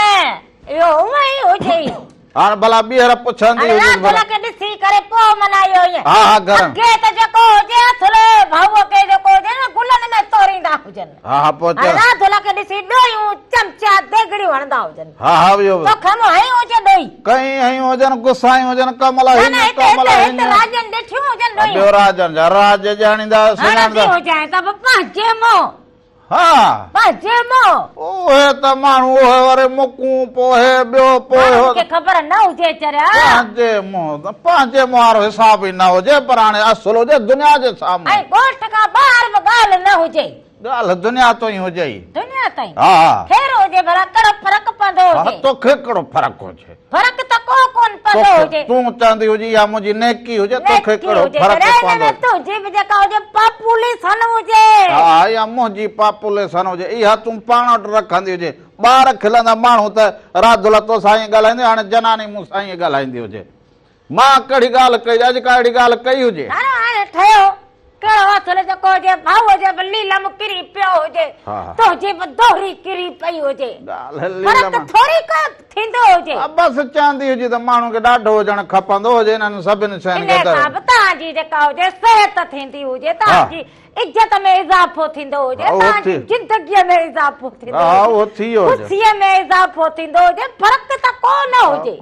اهو هونئن ئي هجي. هاڻ ڀلا ٻيهر پڇندي هاڻي هجيس رات ڀلا. کي ڏسي ڪري پوء ملهايو ائين. ها ها گهر. اڳي ته جيڪو هجي اصل ڀائوء کي جيڪو هجي نه گلن ۾ توريندا هجن. ها ها پوء هاڻي چئه. رات کي ڏسي ڏوهيون چمچا ديڳڙيون هڻندا هجن. ها ها اهو به. توکي مون هنيون هجن ڏوهي. ڪئين هنيون هجن گسايون هجن ڪمل نه نه هنيون هتي ڪمل هتي هتي هنيون. راڄن ڏٺيون هجن ڏوهيون. ٻيو راڄن جا راڄ ڄاڻيندا سڃاڻيندا. هڻندي هجانء ته به پنهنجي منهن. ها. پنهنجي منهن. اهي ته ماڻهو اهي وري مڪون پوء هي ٻيو پوء هاڻي هو. مون کي خبر نه هجي چريا. پنهنجي منهن ته پنهنجي منهن وارو حساب ئي نه هجي پر هاڻي اصل هجي دنيا جي سامهون. ۽ ڳوٺ کان ٻاهر به ڳالهه نه هجي. ڳالهه دنيا تائين هجي ئي. دنيا تائين. ها ها. خير هجي ڀلا ڪهڙو فرق پوندو ها هجي. توکي ڪهڙو فرق هجي. فرق ته ڪو ڪونه پوندو هجي. تون چوندي هجي اها منهنجي نيڪي هجي توکي نيڪي ڪهڙو هجي فرق ته پوندو هن ۾ تنهنجي به جيڪا هجي پاپولي سن هجي. ها اها منهنجي پاپولي سن هجي اها تون پاڻ وٽ رکندي هجي. ٻار کلندا ماڻهو ته راڌل توسان ائين ڳالهائيندي هاڻي جناني مون سان ائين ڳالهائيندي هجي. مان ڪهڙي ڳالهه ڪئي اڄ ڪا اهڙي ڳالهه ڪئي هجي. هاڻي هاڻي ٺهيو ڪهڙو اصل جيڪو هجي ڀائوء جي به ليلم ڪري پيو هجي تنهنجي به دوهري ڪري پئي هجي فرق ٿوري ڪو ٿيندو هجي. بس چوندي هجي ته ماڻهو کي ڏاڍو هجڻ کپندو هجي انهن سڀني شين کي انهيء ته. سان به توهان جي جيڪا هجي صحت ٿيندي هجي توهان جي عزت ۾ اضافو ٿيندو هجي توهان جي زندگيء ۾ اضافو ٿيندو هجي خوشيء ۾ اضافو ٿيندو هجي فرق ته ڪو نه هجي.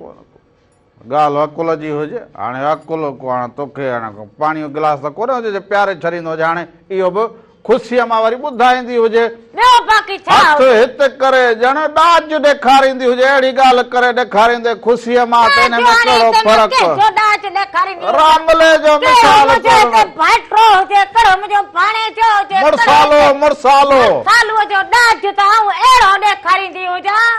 ڳالهه عقل جي هجي، هاڻي عقل ڪو هاڻي توکي هاڻي ڪو پاڻيء جو گلاس ته ڪونه هجي جو پياري ڇڏيندو هجي، هاڻي اهو به خوشيء مان وري ٻڌائيندي هجي. ٻيو باقي ڇا هٿ هجي. هت ڪري ڄڻ ڏاج ڏيکاريندي هجي، اهڙي ڳالهه ڪري ڏيکاريندي خوشيء مان ته ان ڏاج ۾ هاڻي ڪهڙو هتي مان فرق. ڪنهن جو ڏاج ڏيکاريندي هجان. راملي جو ڪهڙو مثال منهنجو ڪونه. هتي ڀائٽو هجي، ڪهڙو منهنجو ڀاڻيجو هجي، ڪهڙو مڙسالو، هتي مڙسالو. مڙسالوء جو ڏاج ته آئون اهڙو ڏيکاريندي هجان.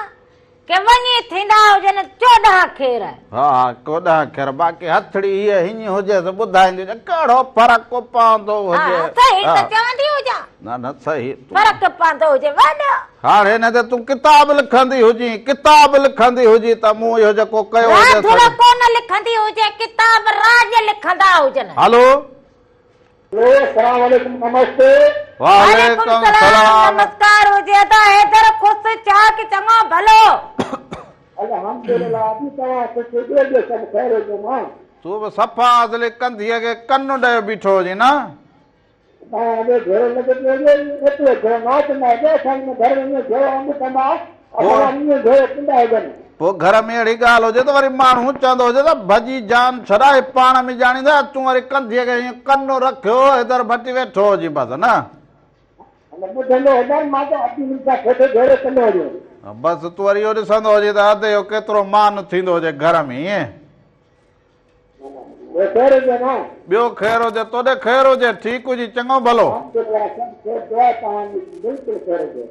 ڪي وڃي ٿيندا هجن 14 خير. ها ها 14 خير باقي هٿڙي هيء هينئن هجيس ٻڌائيندي هجي ڪهڙو فرق پوندو هجي. ها صحيح ته چوندي هجان. نه نه صحيح تون. فرق پوندو هجي وڏو. هاڻ هن تي تون ڪتاب لکندي هجين ڪتاب لکندي هجين ته مون اهو جيڪو ڪيو هجي. راڌل ڪونه لکندي هجي ڪتاب راڄ لکندا هجن. هلو. هلو السلام عليڪم نمستي. وعليڪم السلام نمسڪار هجي ادا حيدر خوش چاڪ چڱو ڀلو. الحمدلله ادي توهان خوش هجو ٻيو سڀ خير هجي نه. تون به صفا اصلي ڪنڌيء کي ڪن ڏيو بيٺو هجين نه. توهان جو جهيڙو لڳو پيو هجي، ايترو جهيڙو نه ڪندا هجو، اسان جي گهر ۾ ائين جهيڙو انگ ڪندا اسان لاء ائين جهيڙو ڪندا هجن. پوء گهر ۾ اهڙي ڳالهه هجي ته وري ماڻهو چوندو هجي ته ڀڄي جان ڇڏائي پاڻ ۾ ڄاڻيندا، تون وري ڪنڌيء کي هيئن ڪن رکيو حيدر ڀٽي ويٺو هجين بس نه. نه ٻڌندو هجان مان ته اچي هن سان ٺيٺو جهيڙو ڪندو هجين. بس تون وري اهو ڏسندو هجين ته ادي جو ڪيترو مان ٿيندو هجي گهر ۾ ائين. ٻيو خير هجي نه. ٻيو خير هجي توڏي خير هجي ٺيڪ هجي چڱو ڀلو. الحمدلله سڀ خير دعا توهان جي بلڪل خير هجي.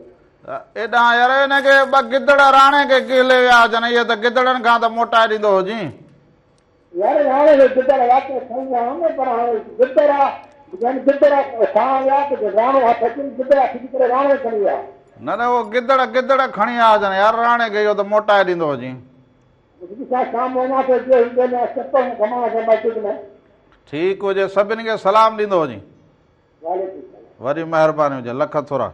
ايڏانهن يار هن کي ٻه گدڙ راڻي کي گهلي ويا هجن اهي ته گدڙن کان ته موٽائي ڏيندو هجين. يار هاڻي هي گدڙ واقعي کڻي ويا آهن پر هاڻي گدڙ يعني گدڙ کڻڻ ويا ته راڻو هٿ اچن گدڙ ڇڪي ڪري راڻو کڻي ويا. نه نه اهو گدڙ گدڙ کڻي آيا هجن يار راڻي کي اهو ته موٽائي ڏيندو هجين. ٺيڪ هجي سڀني کي سلام ڏيندو هجين. وڏي مهرباني هجي لک ٿورا.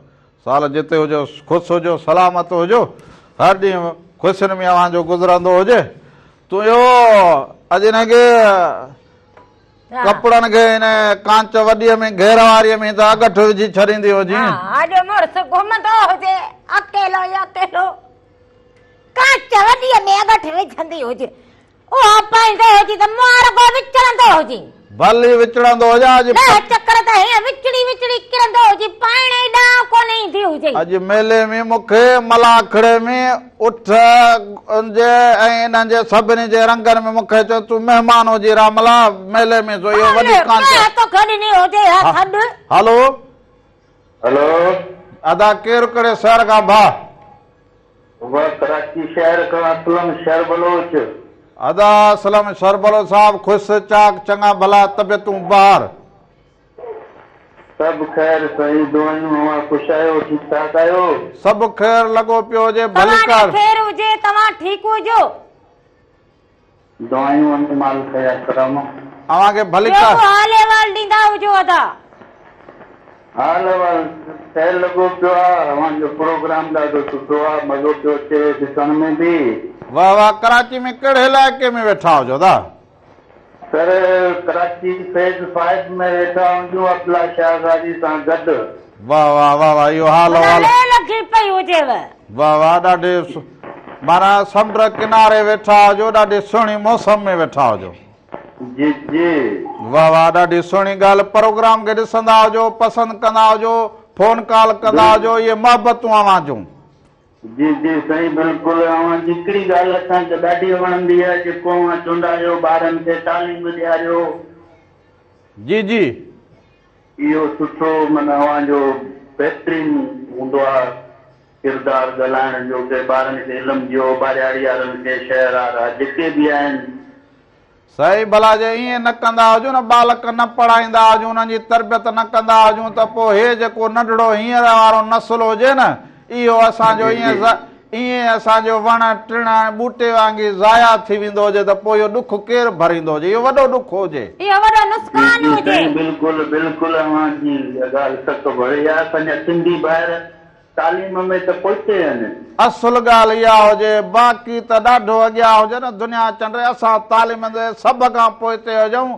سال جتي هجو خوش هجو سلامت هجو هر ڏينهن خوشين ۾ اوهان جو گذرندو هجي تون اهو اڄ هن کي ڪپڙن کي هن ڪانچ وڏيء ۾ گهير واريء ۾ ته اڳٺ وجهي ڇڏيندي هجين. ها اڄ مڙس گهمندو هجي اڪيلو ئي اڪيلو. ڪانچ وڏيء ۾ اڳٺ وجهندي هجي، اها پائيندو هجي ته مئا رڳو وچڙندو هجي. ڀلي وچڙندو هجي اڄ. ڏهه چڪر ته هيئن وچڙي وچڙي ڪرندو هجي، پائڻ ئي ڏانء ڪونه ايندي هجي. اڄ ميلي ۾ مون کي ملاکڙي ۾ اٺ جي ۽ انهن جي سڀني جي رنگن ۾ مون کي چيو تون مهمان هجين راملا ميلي ۾ سو اهو وڏي ڪانچ. ڪنهن توکي ڏني هجي اها کڏ. هلو. هلو. ادا ڪير ڪهڙي شهر کان ڀاء. ابا ڪراچي شهر کان اسلم شر بلوچ. ادا اسلم شر بلوچ صاحب خوش چاڪ چڱا ڀلا طبيعتون بهار. سڀ خير سائين دعايون اوهان خوش آهيو ٺيڪ ٺاڪ آهيو. سڀ خير لڳو پيو هجي توهان ڀليڪار. ڏي خير هجي توهان ٺيڪ هجو. دعايون ان مالڪ جا ڪرم. اوهان کي ٻيو ڀليڪار. ڪو حال احوال ڏيندا هجو ادا. حال احوال خير لڳو پيو آ اوهان جو پروگرام ڏاڍو سٺو آ مزو پيو اچي ڏسڻ ۾ به. واه واه ڪراچي ۾ ڪهڙي علائقي ۾ ويٺا هجو ادا. سر ڪراچي فيز فائيو ۾ ويٺا هجون عبدالله شاهه غازي سان گڏ. واه واه واه واه اهو حال معنيٰ احوال. لئه لڳي پئي هجيو. واه واه ڏاڍي معنيٰ سمنڊ ڪناري ويٺا هجو ڏاڍي سهڻي موسم ۾ ويٺا هجو. جي جي. واه واه ڏاڍي سهڻي ڳالهه پروگرام کي ڏسندا هجو پسند ڪندا هجو فون ڪال ڪندا هجو اهي محبتون اوهان جون. جي جي سائين بلڪل اوهان جي هڪڙي ڳالهه اسان کي ڏاڍي وڻندي آهي جيڪو اوهان چوندا آهيو ٻارن کي تعليم ڏياريو. جي جي. اهو سٺو معنيٰ اوهان جو بهترين هوندو آ ڪردار ڳالهائڻ جو ڪي ٻارن کي علم ڏيو ٻارياڙي وارن کي شهر وارا جيڪي به آهن. سائين ڀلا جي ائين نه ڪندا هجون نه ٻالڪ نه پڙهائيندا هجون انهن جي تربيت نه ڪندا هجون ته پوء هي جيڪو ننڍڙو هينئر وارو نسل هجي نه اهو اسان جو ائين ائين اسان جو وڻ ٽڻ ۽ ٻوٽي وانگي ضايع ٿي ويندو هجي ته پوء اهو ڏک ڪير ڀريندو هجي اهو وڏو ڏک هجي. اهو وڏو نسقان جي جي هجي. سائين بلڪل بلڪل اوهان جي اها ڳالهه سڪ ڀري آهي اسان جا سنڌي ڀائر تعليم ۾ ته پوئتي آهن. اصل ڳالهه اها هجي باقي ته ڏاڍو اڳيان هجي نه دنيا چنڊ اسان تعليم ۾ سڀ کان پوئتي هجون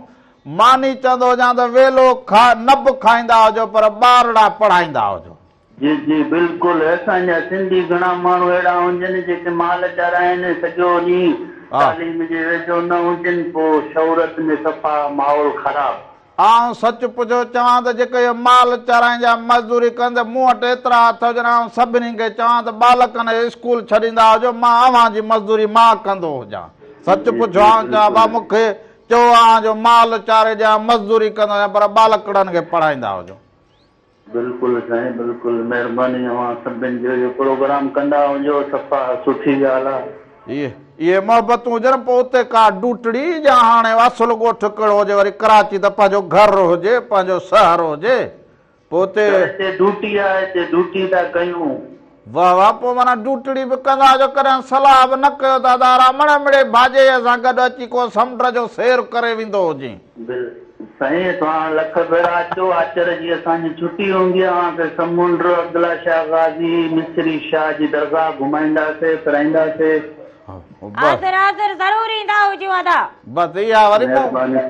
ماني چوندو هجان ته ويلو کا نه به کائيندا هجو پر ٻارڙا پڙهائيندا هجو. جي جي بلڪل اسان جا سنڌي گهڻا ماڻهو اهڙا هجن جيڪي مال چارائين سڄو ڏينهن تعليم جي ويجهو نه هجن پو شهورت ۾ صفا ماحول خراب. آئون سچ پڇو چوان ته جيڪي اهي مال چارائين جا مزدوري ڪن ته مون وٽ ايترا هٿ هجن آئون سڀني کي چوان ته ٻالڪن کي اسڪول ڇڏيندا هجو مان اوهان جي مزدوري مان ڪندو هجان سچ جي پڇو جي آئون چوان بلڪل. با مون کي چئو اوهان جو مال چاري ڏيان مزدوري ڪندو هجان پر ٻالڪڙن کي پڙهائيندا هجو. بلڪل سائين بلڪل مهرباني اوهان سڀن جو اهو پروگرام ڪندا هجو صفا سٺي ڳالهه آ. اهي اهي محبتون هجن پوء اتي ڪا ڊوٽڙي يا هاڻي اصل ڳوٺ ڪهڙو هجي وري ڪراچي ته پنهنجو گهر هجي پنهنجو شهر هجي پوء اتي. سر هتي ڊوٽي آ هتي ڊوٽي ٿا ڪيون. واه واه پوء معنيٰ ڊوٽڙي به ڪندا هجو ڪڏهن صلاح به نه ڪيو ته ادا رامڻ مڙئي ڀاڄائيء سان گڏ اچي ڪو سمنڊ جو سير ڪري ويندو هجين. بل سائين توهان لک ڀيرا اچو آچر جي اسان جي ڇٽي هوندي اوهان کي سمنڊ عبدالله شاهه غازي مصري شاهه جي درگاهه گهمائينداسي ڦرائينداسي. بس حاضر حاضر ضرور ايندا هجو ادا. بس اها وري مون مهرباني.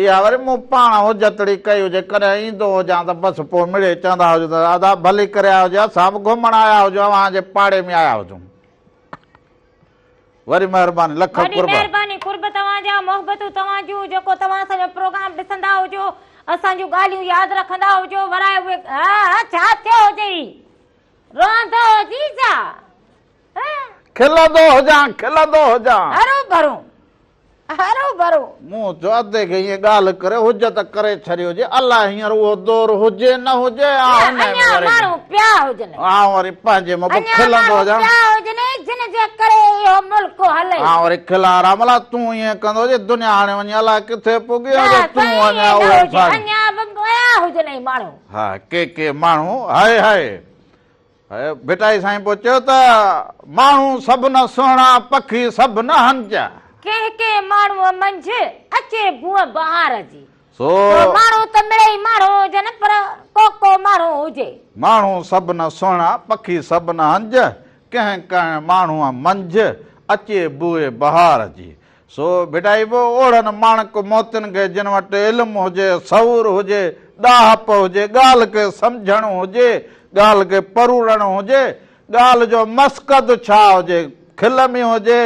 اها وري مون پاڻ حجتڙي ڪئي هجي، ڪڏهن ايندو هجان ته بس پوء مڙئي چوندا هجون ته ادا ڀلي ڪري آيا هجو، اسان به گهمڻ آيا هجون، اوهان جي پاڙي ۾ آيا هجون. وري مهرباني، لک وڏي قرب. مهرباني قرب توهان جا، محبتون توهان جون، جيڪو توهان اسان جو پروگرام ڏسندا هجو، اسان جون ڳالهيون ياد رکندا هجو، ورائي اهي ها ها ڇا ٿيو هجئي؟ روئندو هجين ڇا؟ ها؟ کلندو هجان، کلندو هجان. هروڀرو. هروڀرو. مون چيو ادي کي ائين ڳالهه ڪري حجت ڪري ڇڏي هجي، الاء هينئر اهو دور هجي نه هجي، آئون نه انهيء ۾ اڃا وري ماڻهو پيا هجن. آئون وري پنهنجي مان به اڃا کلندو ماڻهو هجان. پيا هجن جن جي ڪري اهو ملڪ هلي. آئون وري کلان راملا تون ائين ڪندو هجي دنيا هاڻي وڃي الاء ڪٿي پڳي نه هجي تون سائين اڃا ائين نه اهو هجي ساڳيو. اڃا به پيا هجن اهي ماڻهو. ها ڪي ڪي ماڻهو هاء هاء. ڀٽائي سائين پوء چيو ته، ماڻهو سڀ نه سهڻا، پکي سڀ نه هنج. ڪنهن ڪنهن ماڻهوء منجهه، اچي بوء بهار جي. سو. ماڻهو ته مڙئي ماڻهو هجن، پر ڪو ڪو ماڻهو هجي. ماڻهو سڀ نه سهڻا، پکي سڀ نه هنج، ڪنهن ڪنهن ماڻهوء منجهه، اچي بوء بهار جي. سو ڀٽائي به اوڙهن ماڻڪ موتين کي جن وٽ علم هجي، شعور هجي، ڏاهپ هجي، ڳالهه کي سمجهڻ هجي، ڳالهه کي پروڙڻ هجي، ڳالهه جو مسقد ڇا هجي، کل ۾ هجي،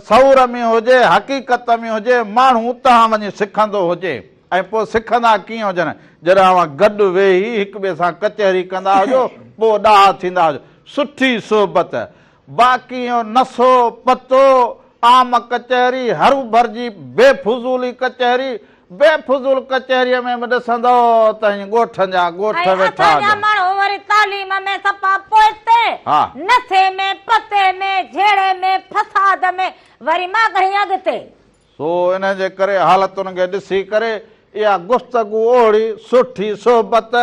شعور ۾ هجي، حقيقت ۾ هجي، ماڻهو اتان وڃي سکندو هجي ۽ پوء سکندا ڪيئن هجن، جڏهن اوهان گڏ ويهي هڪ ٻئي سان ڪچهري ڪندا هجو، پوء ڏاها ٿيندا هجو. سٺي صحبت، باقي اهو نسو پتو، عام ڪچهري، هروڀر جي بي فضولي ڪچهري، بي فضول ڪچهريء ۾ به ڏسندؤ ته هي ڳوٺن جا ڳوٺ ۽ ويٺا اسان جا هجن. ماڻهو وري تعليم ۾ صفا پوئتي، ها. نسي ۾، پتي ۾، جهيڙي ۾، فساد ۾، وري ماڳهين اڳتي. سو انهيء جي ڪري حالتن کي ڏسي ڪري اها گفتگو اوهڙي سٺي صحبت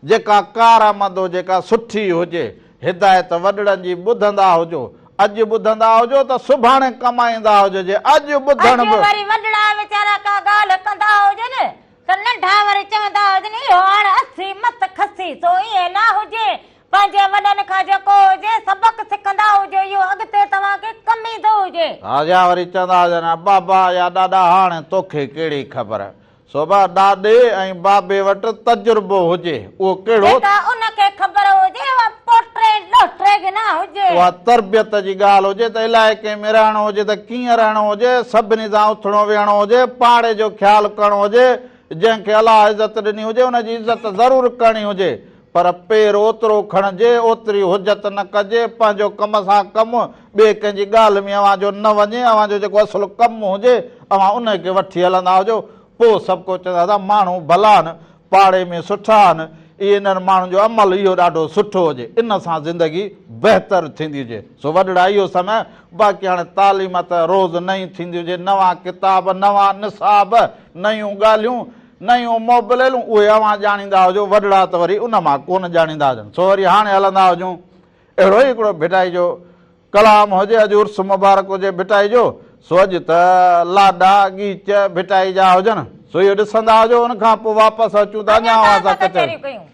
جيڪا ڪارآمد هجي ڪا سٺي هجي، هدايت وڏڙن جي ٻڌندا هجو، اڄ ٻڌندا هجو ته سڀاڻي ڪمائيندا هجو، جي اڄ ٻڌڻ اڄ به. وري وڏڙا ويچارا ڪا ڳالهه ڪندا هجن ته ننڍا وري چوندا هجن اهو هاڻ اسي مت کسي سو ائين نه هجي پنهنجي وڏن کان جيڪو هجي سبق سکندا هجو اهو اڳتي توهان کي ڪم ايندو هجي. ها يا وري چوندا هجن بابا يا ڏاڏا هاڻي توکي ڪهڙي خبر. سو با ڏاڏي ۽ بابي وٽ تجربو هجي اهو ڪهڙو. جيڪا ان کي خبر هجي اها پوٽي ڏوهٽي کي نه هجي. اها تربيت جي ڳالهه هجي ته علائقي ۾ رهڻو هجي ته ڪيئن رهڻو هجي، سڀني سان اٿڻو ويهڻو هجي، پاڙي جو خيال ڪرڻو هجي، جنهن کي الله عزت ڏني هجي ان جي عزت ضرور ڪرڻي هجي. پر پير اوترو کڻجي، اوتري حجت نه ڪجي، پنهنجو ڪم سان ڪم، ٻئي ڪنهن جي ڳالهه ۾ اوهان جو نه وڃي، اوهان جو جيڪو اصل ڪم هجي، اوهان انهي کي وٺي هلندا هجو، پوء سڀ ڪو چوندا ته ماڻهو ڀلا آهن، پاڙي ۾ سٺا آهن، اهي انهن ماڻهن جو عمل اهو ڏاڍو سٺو هجي، ان سان زندگي بهتر ٿيندي هجي، سو وڏڙا اهو سمجهه، باقي هاڻي تعليم ته روز نئين ٿيندي هجي، نوان ڪتاب، نوان نصاب، نيون ڳالهيون، نيون موبليلون اهي اوهان ڄاڻيندا هجو، وڏڙا ته وري ان مان ڪونه ڄاڻيندا هجن، سو وري هاڻي هلندا هجون. اهڙو ئي هڪڙو ڀٽائي جو ڪلام هجي، اڄ عرس مبارڪ هجي ڀٽائي جو، سو اڄ ته لاڏا ڳيچ ڀٽائي جا هجن، سو اهو ڏسندا هجو، ان کان پوء واپس اچون ته اڃا اڃا اوهان توهان سان سان ڪچهري. ڪچهريون ڪيون.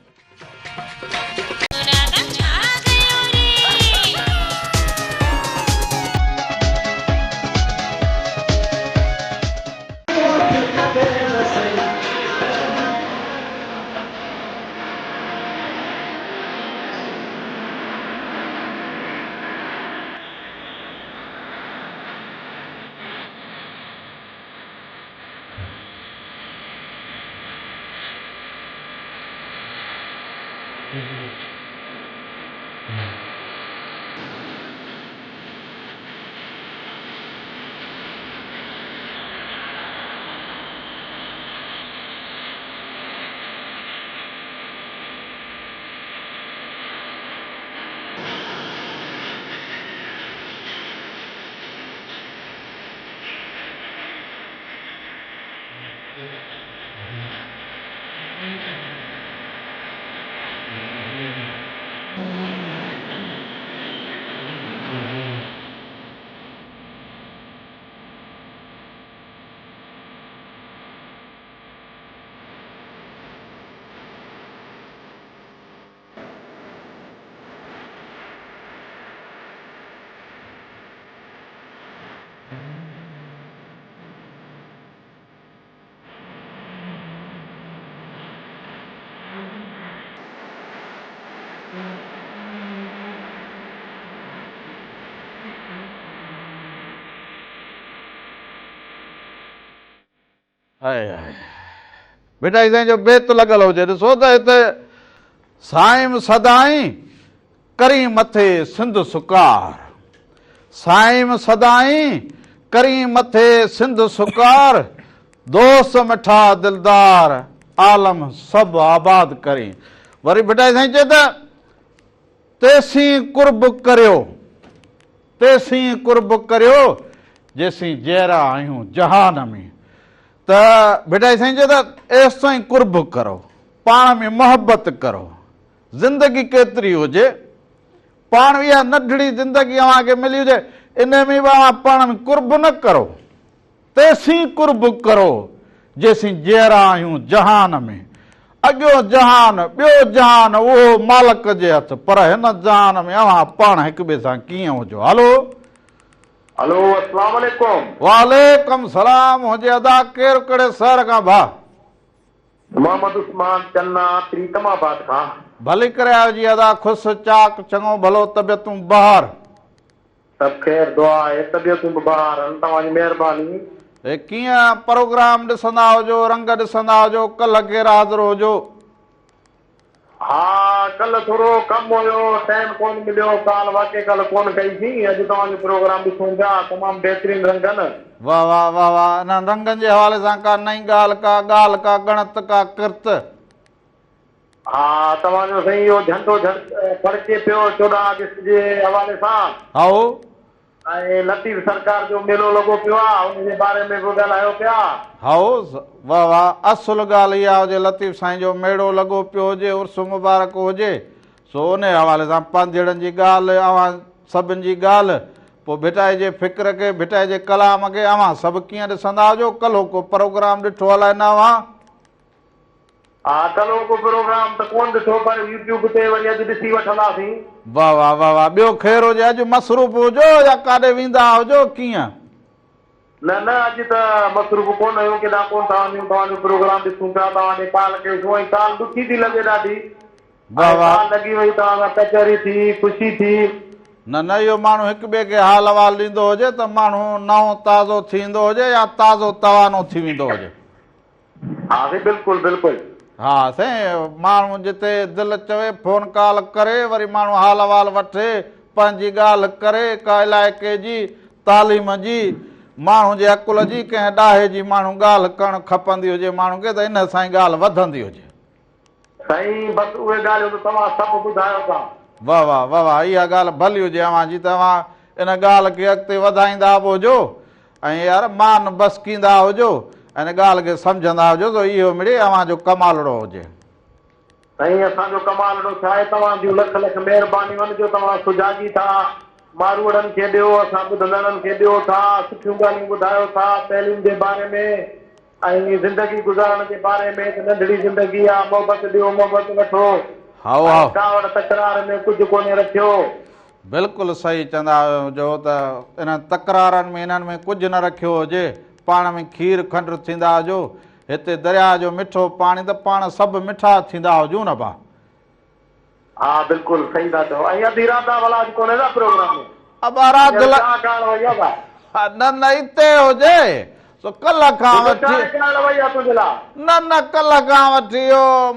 هاء هاء ڀٽائي سائين جو بيت لڳل هجي ڏسو ته هت سائيم سدائين ڪرين مٿي سنڌ سڪار سائيم سدائين ڪرين مٿي سنڌ سڪار دوست مٺا دلدار عالم سڀ آباد ڪرين وري ڀٽائي سائين چئي ته تيسين قرب ڪريو تيسين قرب ڪريو جيسين جيئرا آهيون جهان ۾ ته ڀٽائي سائين چئي ته ايستائين قرب ڪرو پاڻ ۾ محبت ڪرو زندگي ڪيتري هجي پاڻ اها ننڍڙي زندگي اوهان کي ملي هجي ان ۾ به اوهان پاڻ ۾ قرب نه ڪرو تيسين قرب ڪرو، جيسين جيئرا آهيون جهان ۾. اڳيون جهان، ٻيو جهان، اهو مالڪ جي هٿ، پر هن جهان ۾ اوهان پاڻ هڪٻئي سان ڪيئن هجو. هلو. هلو اسلام عليڪم. وعليڪم سلام هجي ادا ڪير ڪهڙي شهر کان ڀاء. محمد عثمان چنا پريتم آباد کان. ڀلي ڪري آيو جي ادا خوش چاڪ چڱو ڀلو طبيعتون بهار. سڀ خير دعا آهي طبيعتون به بهار آهن توهان جي مهرباني. هي ڪيئن پروگرام ڏسندا هجو رنگ ڏسندا هجو ڪلهه غير حاضر هجو. ها ڪلهه ٿورو ڪم هيو ٽائيم ڪون مليو ڪال واقعي ڪلهه ڪون ڪئي سين اڄ توهان جو پروگرام ڏسون پيا تمام بهترين رنگن. واه واه واه واه انهن رنگن جي حوالي سان ڪا نئين ڳالهه ڪا ڳالهه ڪا ڳڻت ڪا ڪرت. ها توهان جو سائين اهو جهنڊو ڦڙڪي پيو 14 آگسٽ جي حوالي سان. هائو. ۽ لطيف سرڪار جو ميلو لڳو پيو آ ان جي باري ۾ به ڳالهايو پيا. هائو واه واه اصل ڳالهه اها هجي لطيف سائين جو ميڙو لڳو پيو هجي عرس مبارڪ هجي سو انهي حوالي سان پانڌيئڙن جي ڳالهه اوهان سڀن جي ڳالهه پوء ڀٽائي جي فڪر کي ڀٽائي جي ڪلام کي اوهان سڀ ڪيئن ڏسندا هجو ڪلهوڪو پروگرام ڏٺو الائي نه اوهان. ها ڪلهوڪو پروگرام ته ڪونه ڏٺو پر يوٽيوب تي وري اڄ ڏسي وٺنداسين. واه واه واه واه ٻيو خير هجي اڄ مصروف هجو يا ڪاڏي ويندا هجو ڪيئن. نه نه اڄ ته مصروف ڪونه آهيون ڪيڏانهن ڪونه ٿا وڃون توهان جو پروگرام ڏسون پيا توهان ڏي ڪال ڪئيسون ۽ ڪال ڏکي ٿي لڳي ڏاڍي واه ۽ واه. ڪال لڳي وئي توهان سان ڪچهري ٿي خوشي ٿي. نه نه اهو ماڻهو هڪ ٻئي کي حال احوال ڏيندو هجي ته ماڻهو نئون تازو ٿي ايندو هجي يا تازو توانو ٿي ويندو هجي. ها سائين بلڪل بلڪل. ها سائين ماڻهو جتي دل چوي فون ڪال ڪري وري ماڻهو حال احوال وٺي پنهنجي ڳالهه ڪري ڪا علائقي جي تعليم جي ماڻهو جي عقل جي ڪنهن ڏاهي جي ماڻهو ڳالهه ڪرڻ کپندي هجي ماڻهو کي ته ان سان ئي ڳالهه وڌندي هجي. سائين بس اهي ڳالهيون ته توهان سڀ ٻڌايو ٿا. واه واه واه واه اها ڳالهه ڀلي هجي اوهان جي ته اوهان ان ڳالهه کي اڳتي وڌائيندا به هجو ۽ يار مان بسڪيندا هجو ۽ ان ڳالهه کي سمجهندا هجو ته اهو مڙئي اوهان جو ڪمالڙو هجي. سائين اسان جو ڪمالڙو ڇا آهي توهان جون لک لک مهربانيون آهن جو توهان سجاڳي ٿا ماروئڙن کي ڏيو اسان ٻڌندڙن کي ڏيو ٿا سٺيون ڳالهيون ٻڌايو ٿا تعليم جي باري ۾ ۽ زندگي گذارڻ جي باري ۾ ته ننڍڙي زندگي آ محبت ڏيو محبت وٺو هائو ۽ هائو. ڪاوڙ تڪرار ۾ ڪجهه ڪونهي رکيو. بلڪل صحيح چوندا هجو ته انهن تڪرارن ۾ انهن ۾ ڪجهه نه رکيو هجي، پاڻ ۾ کير کنڊ ٿيندا هجو، هتي درياء جو مٺو پاڻي ته پاڻ سڀ مٺا ٿيندا هجون نه ڀا. ها بلڪل صحيح ٿا چئو ۽ اڌي رات آ ڀلا اڄ ڪونهي ڇا پروگرام ۾. ابا رات هينئر چانهه ڪرڻ وئي آ ڀا. نه نه اتي هجي سو ڪلهه کان وٺي. چانهه ڪرڻ وئي آ تنهنجي لاء. نه نه ڪلهه کان وٺي اهو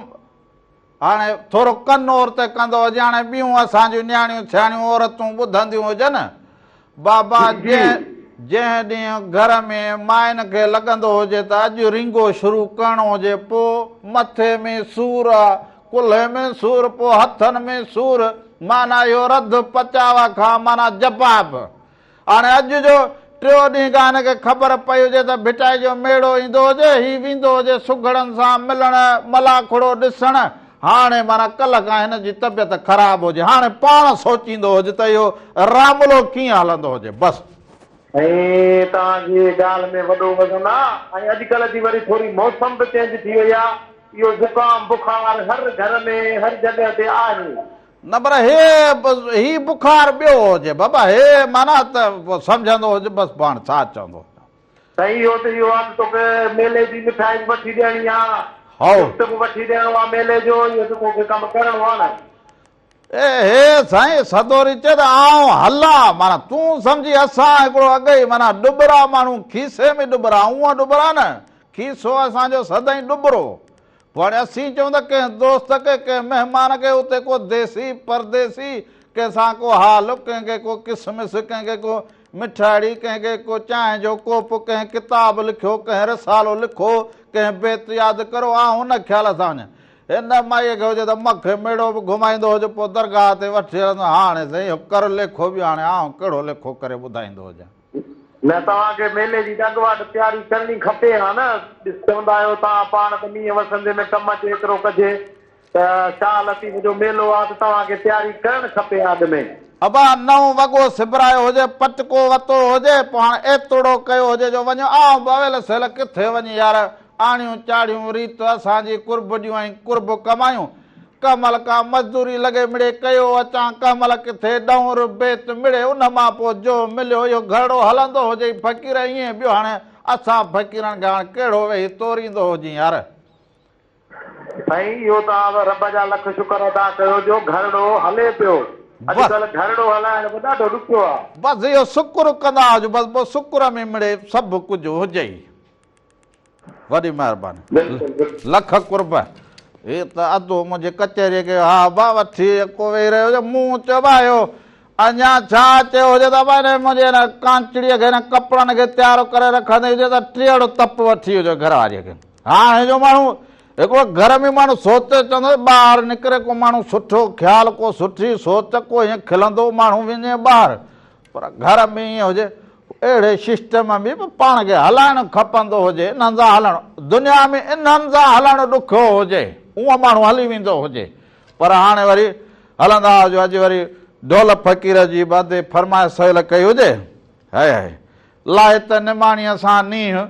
هاڻي ٿورو ڪن اور تي ڪندو هجي، هاڻي ٻيون اسان جون نياڻيون ڇياڻيون عورتون ٻڌنديون هجن، بابا جنهن جنهن ڏينهن گهر ۾ ماين کي لڳندو هجي ته اڄ رينگو شروع ڪرڻو هجي پوء مٿي ۾ سور ڪلهي ۾ سور پوء هٿن ۾ سور معنيٰ اهو رڌ پچاء کان معنيٰ جباب هاڻي اڄ جو ٽيو ڏينهن کان هن کي خبر پئي هجي ته ڀٽائي جو ميڙو ايندو هجي، هي ويندو هجي سگهڙن سان ملڻ، ملاکڙو ڏسڻ، هاڻي معنيٰ ڪلهه کان هن جي طبيعت خراب هجي، هاڻي پاڻ سوچيندو هجي ته اهو راملو ڪيئن هلندو هجي، بس. سائين توهان جي ڳالهه ۾ وڏو وزن آ ۽ اڄڪلهه جي وري ٿوري موسم به چينج ٿي وئي آ اهو زڪام بخار هر گهر ۾ هر جڳهه تي آهي. نه پر هي هي بخار ٻيو هجي بابا هي معنيٰ ته پوء سمجهندو هجي بس پاڻ ڇا چوندو. سائين اهو ته اهو آ ته توکي ميلي جي مٺائي به وٺي ڏيڻي آ هائو. گفٽ به وٺي ڏيڻو آ ميلي جو اهو ته توکي ڪم ڪرڻو آ نه. اي هي سائين سدوري چئي ته آئون هلان معنيٰ تون سمجهي اسان هڪڙو اڳ ئي معنيٰ ڏٻرا ماڻهو کيسي ۾ ڏٻرا هونء ڏٻرا نه کيسو اسان جو سدائين ڏٻرو. پوء هاڻي اسين چئون ته ڪنهن دوست کي، ڪنهن مهمان کي اتي ڪو ديسي، پرديسي، ڪنهن سان ڪو حال، ڪنهن کي ڪو ڪسمس، ڪنهن کي ڪو مٺائڙي، ڪنهن کي ڪو چانهه جو ڪوپ، ڪنهن ڪتاب لکيو، ڪنهن رسالو لکو، ڪنهن بيت ياد ڪرو، آئون ان خيال سان وڃان. هن مائيء کي هجي ته مون کي ميڙو به گهمائيندو هجي، پوء درگاهه تي وٺي هلندو. هاڻي سائين اهو ڪر ليکو به هاڻي آئون ڪهڙو ليکو ڪري ٻڌائيندو هجان. نه توهان کي ميلي جي ته اڳواٽ تياري ڪرڻي کپي ها نه. ڏس چوندا آهيو توهان پاڻ ته مينهن وسندي ۾ ڪم اچي ايترو ڪجي ته شاهه لطيف جو ميلو آ ته توهان کي تياري ڪرڻ کپي ها اڳ ۾. ابا نئون وڳو سبرايو هجي، پٽڪو وتو هجي، پوء هاڻ ايتوڙو ڪيو هجي جو وڃو آئون به اويل سيل ڪٿي وڃي يار آڻيون چاڙهيون ريت اسان جي قرب ڏيون ۽ قرب ڪمايون. ڪنهن مهل ڪا مزدوري لڳي مڙي ڪيو اچان، ڪنهن مهل ڪٿي ڏئونر بيت مڙي ان مان پوء جو مليو اهو گهرڙو هلندو هجئي فقير ائين ٻيو هاڻي اسان فقيرن کي هاڻ ڪهڙو ويهي توريندو هجين يار. سائين اهو توهان رب جا لک شڪر ادا ڪيو جو گهرڙو هلي پيو. بس. اڄڪلهه گهرڙو هلائڻ به ڏاڍو ڏکيو آ. بس اهو شڪر ڪندا هجو بس پوء شڪر ۾ مڙي سڀ ڪجهه هجئي. وڏي مهرباني. لک قرب. هي ته ادو منهنجي ڪچهريء کي ها با وٺي يڪو ويهي رهيو هجي. مون چيو ڀايو اڃا ڇا چيو هجي ته ابا هن منهنجي هن ڪانچڙيء کي هن ڪپڙن کي تيار ڪري رکندي هجي ته ٽيئڙ تپ وٺي هجي گهر واريء کي. هاڻي جو ماڻهو هڪڙو گهر ۾ ماڻهو سوچي چوندو ٻاهر نڪري ڪو ماڻهو سٺو خيال ڪو سٺي سوچ ڪو ائين کلندو ماڻهو وڃي ٻاهر پر گهر ۾ ائين هجي اهڙي سسٽم ۾ به پاڻ کي هلائڻ کپندو هجي، انهن سان هلڻ، دنيا ۾ انهن سان هلڻ ڏکيو هجي، اونء ماڻهو هلي ويندو هجي، پر هاڻي وري هلندا هجو، اڄ وري ڍول فقير جي به ادي فرمائش سويل ڪئي هجي، هئي هئي، لاء ته نماڻيء سان نينهن.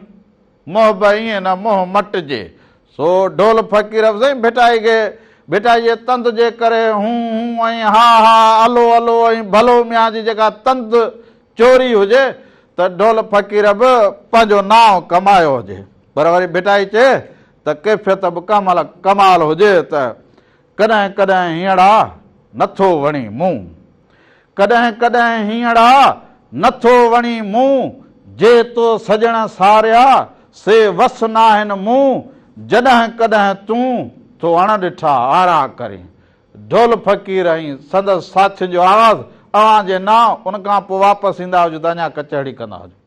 منهن به ائين نه منهن مٽجي. سو ڍول فقير به سائين ڀٽائي کي ڀٽائي جي تند جي ڪري هون هون ۽ ها ها الو الو ۽ ڀلو ميان جي جيڪا تند چوري هجي ته ڍول فقير به پنهنجو نانء ڪمايو هجي. پر وري ڀٽائي چئي ته ڪيفيت به ڪنهن مهل ڪمال هجي ته ڪڏهن ڪڏهن هينئڙا نٿو وڻي مون. ڪڏهن ڪڏهن هينئڙا نٿو وڻي مون، جي تو سڄڻ ساريا، سي وس ناهن مون، جڏهن ڪڏهن تون ٿو اڻ ڏٺا آرا ڪرين. ڍول فقير ۽ سندس ساٿين جو آواز اوهان جي نانء، ان کان پوء واپس ايندا هجو ته اڃا ڪچهڙي ڪندا هجو.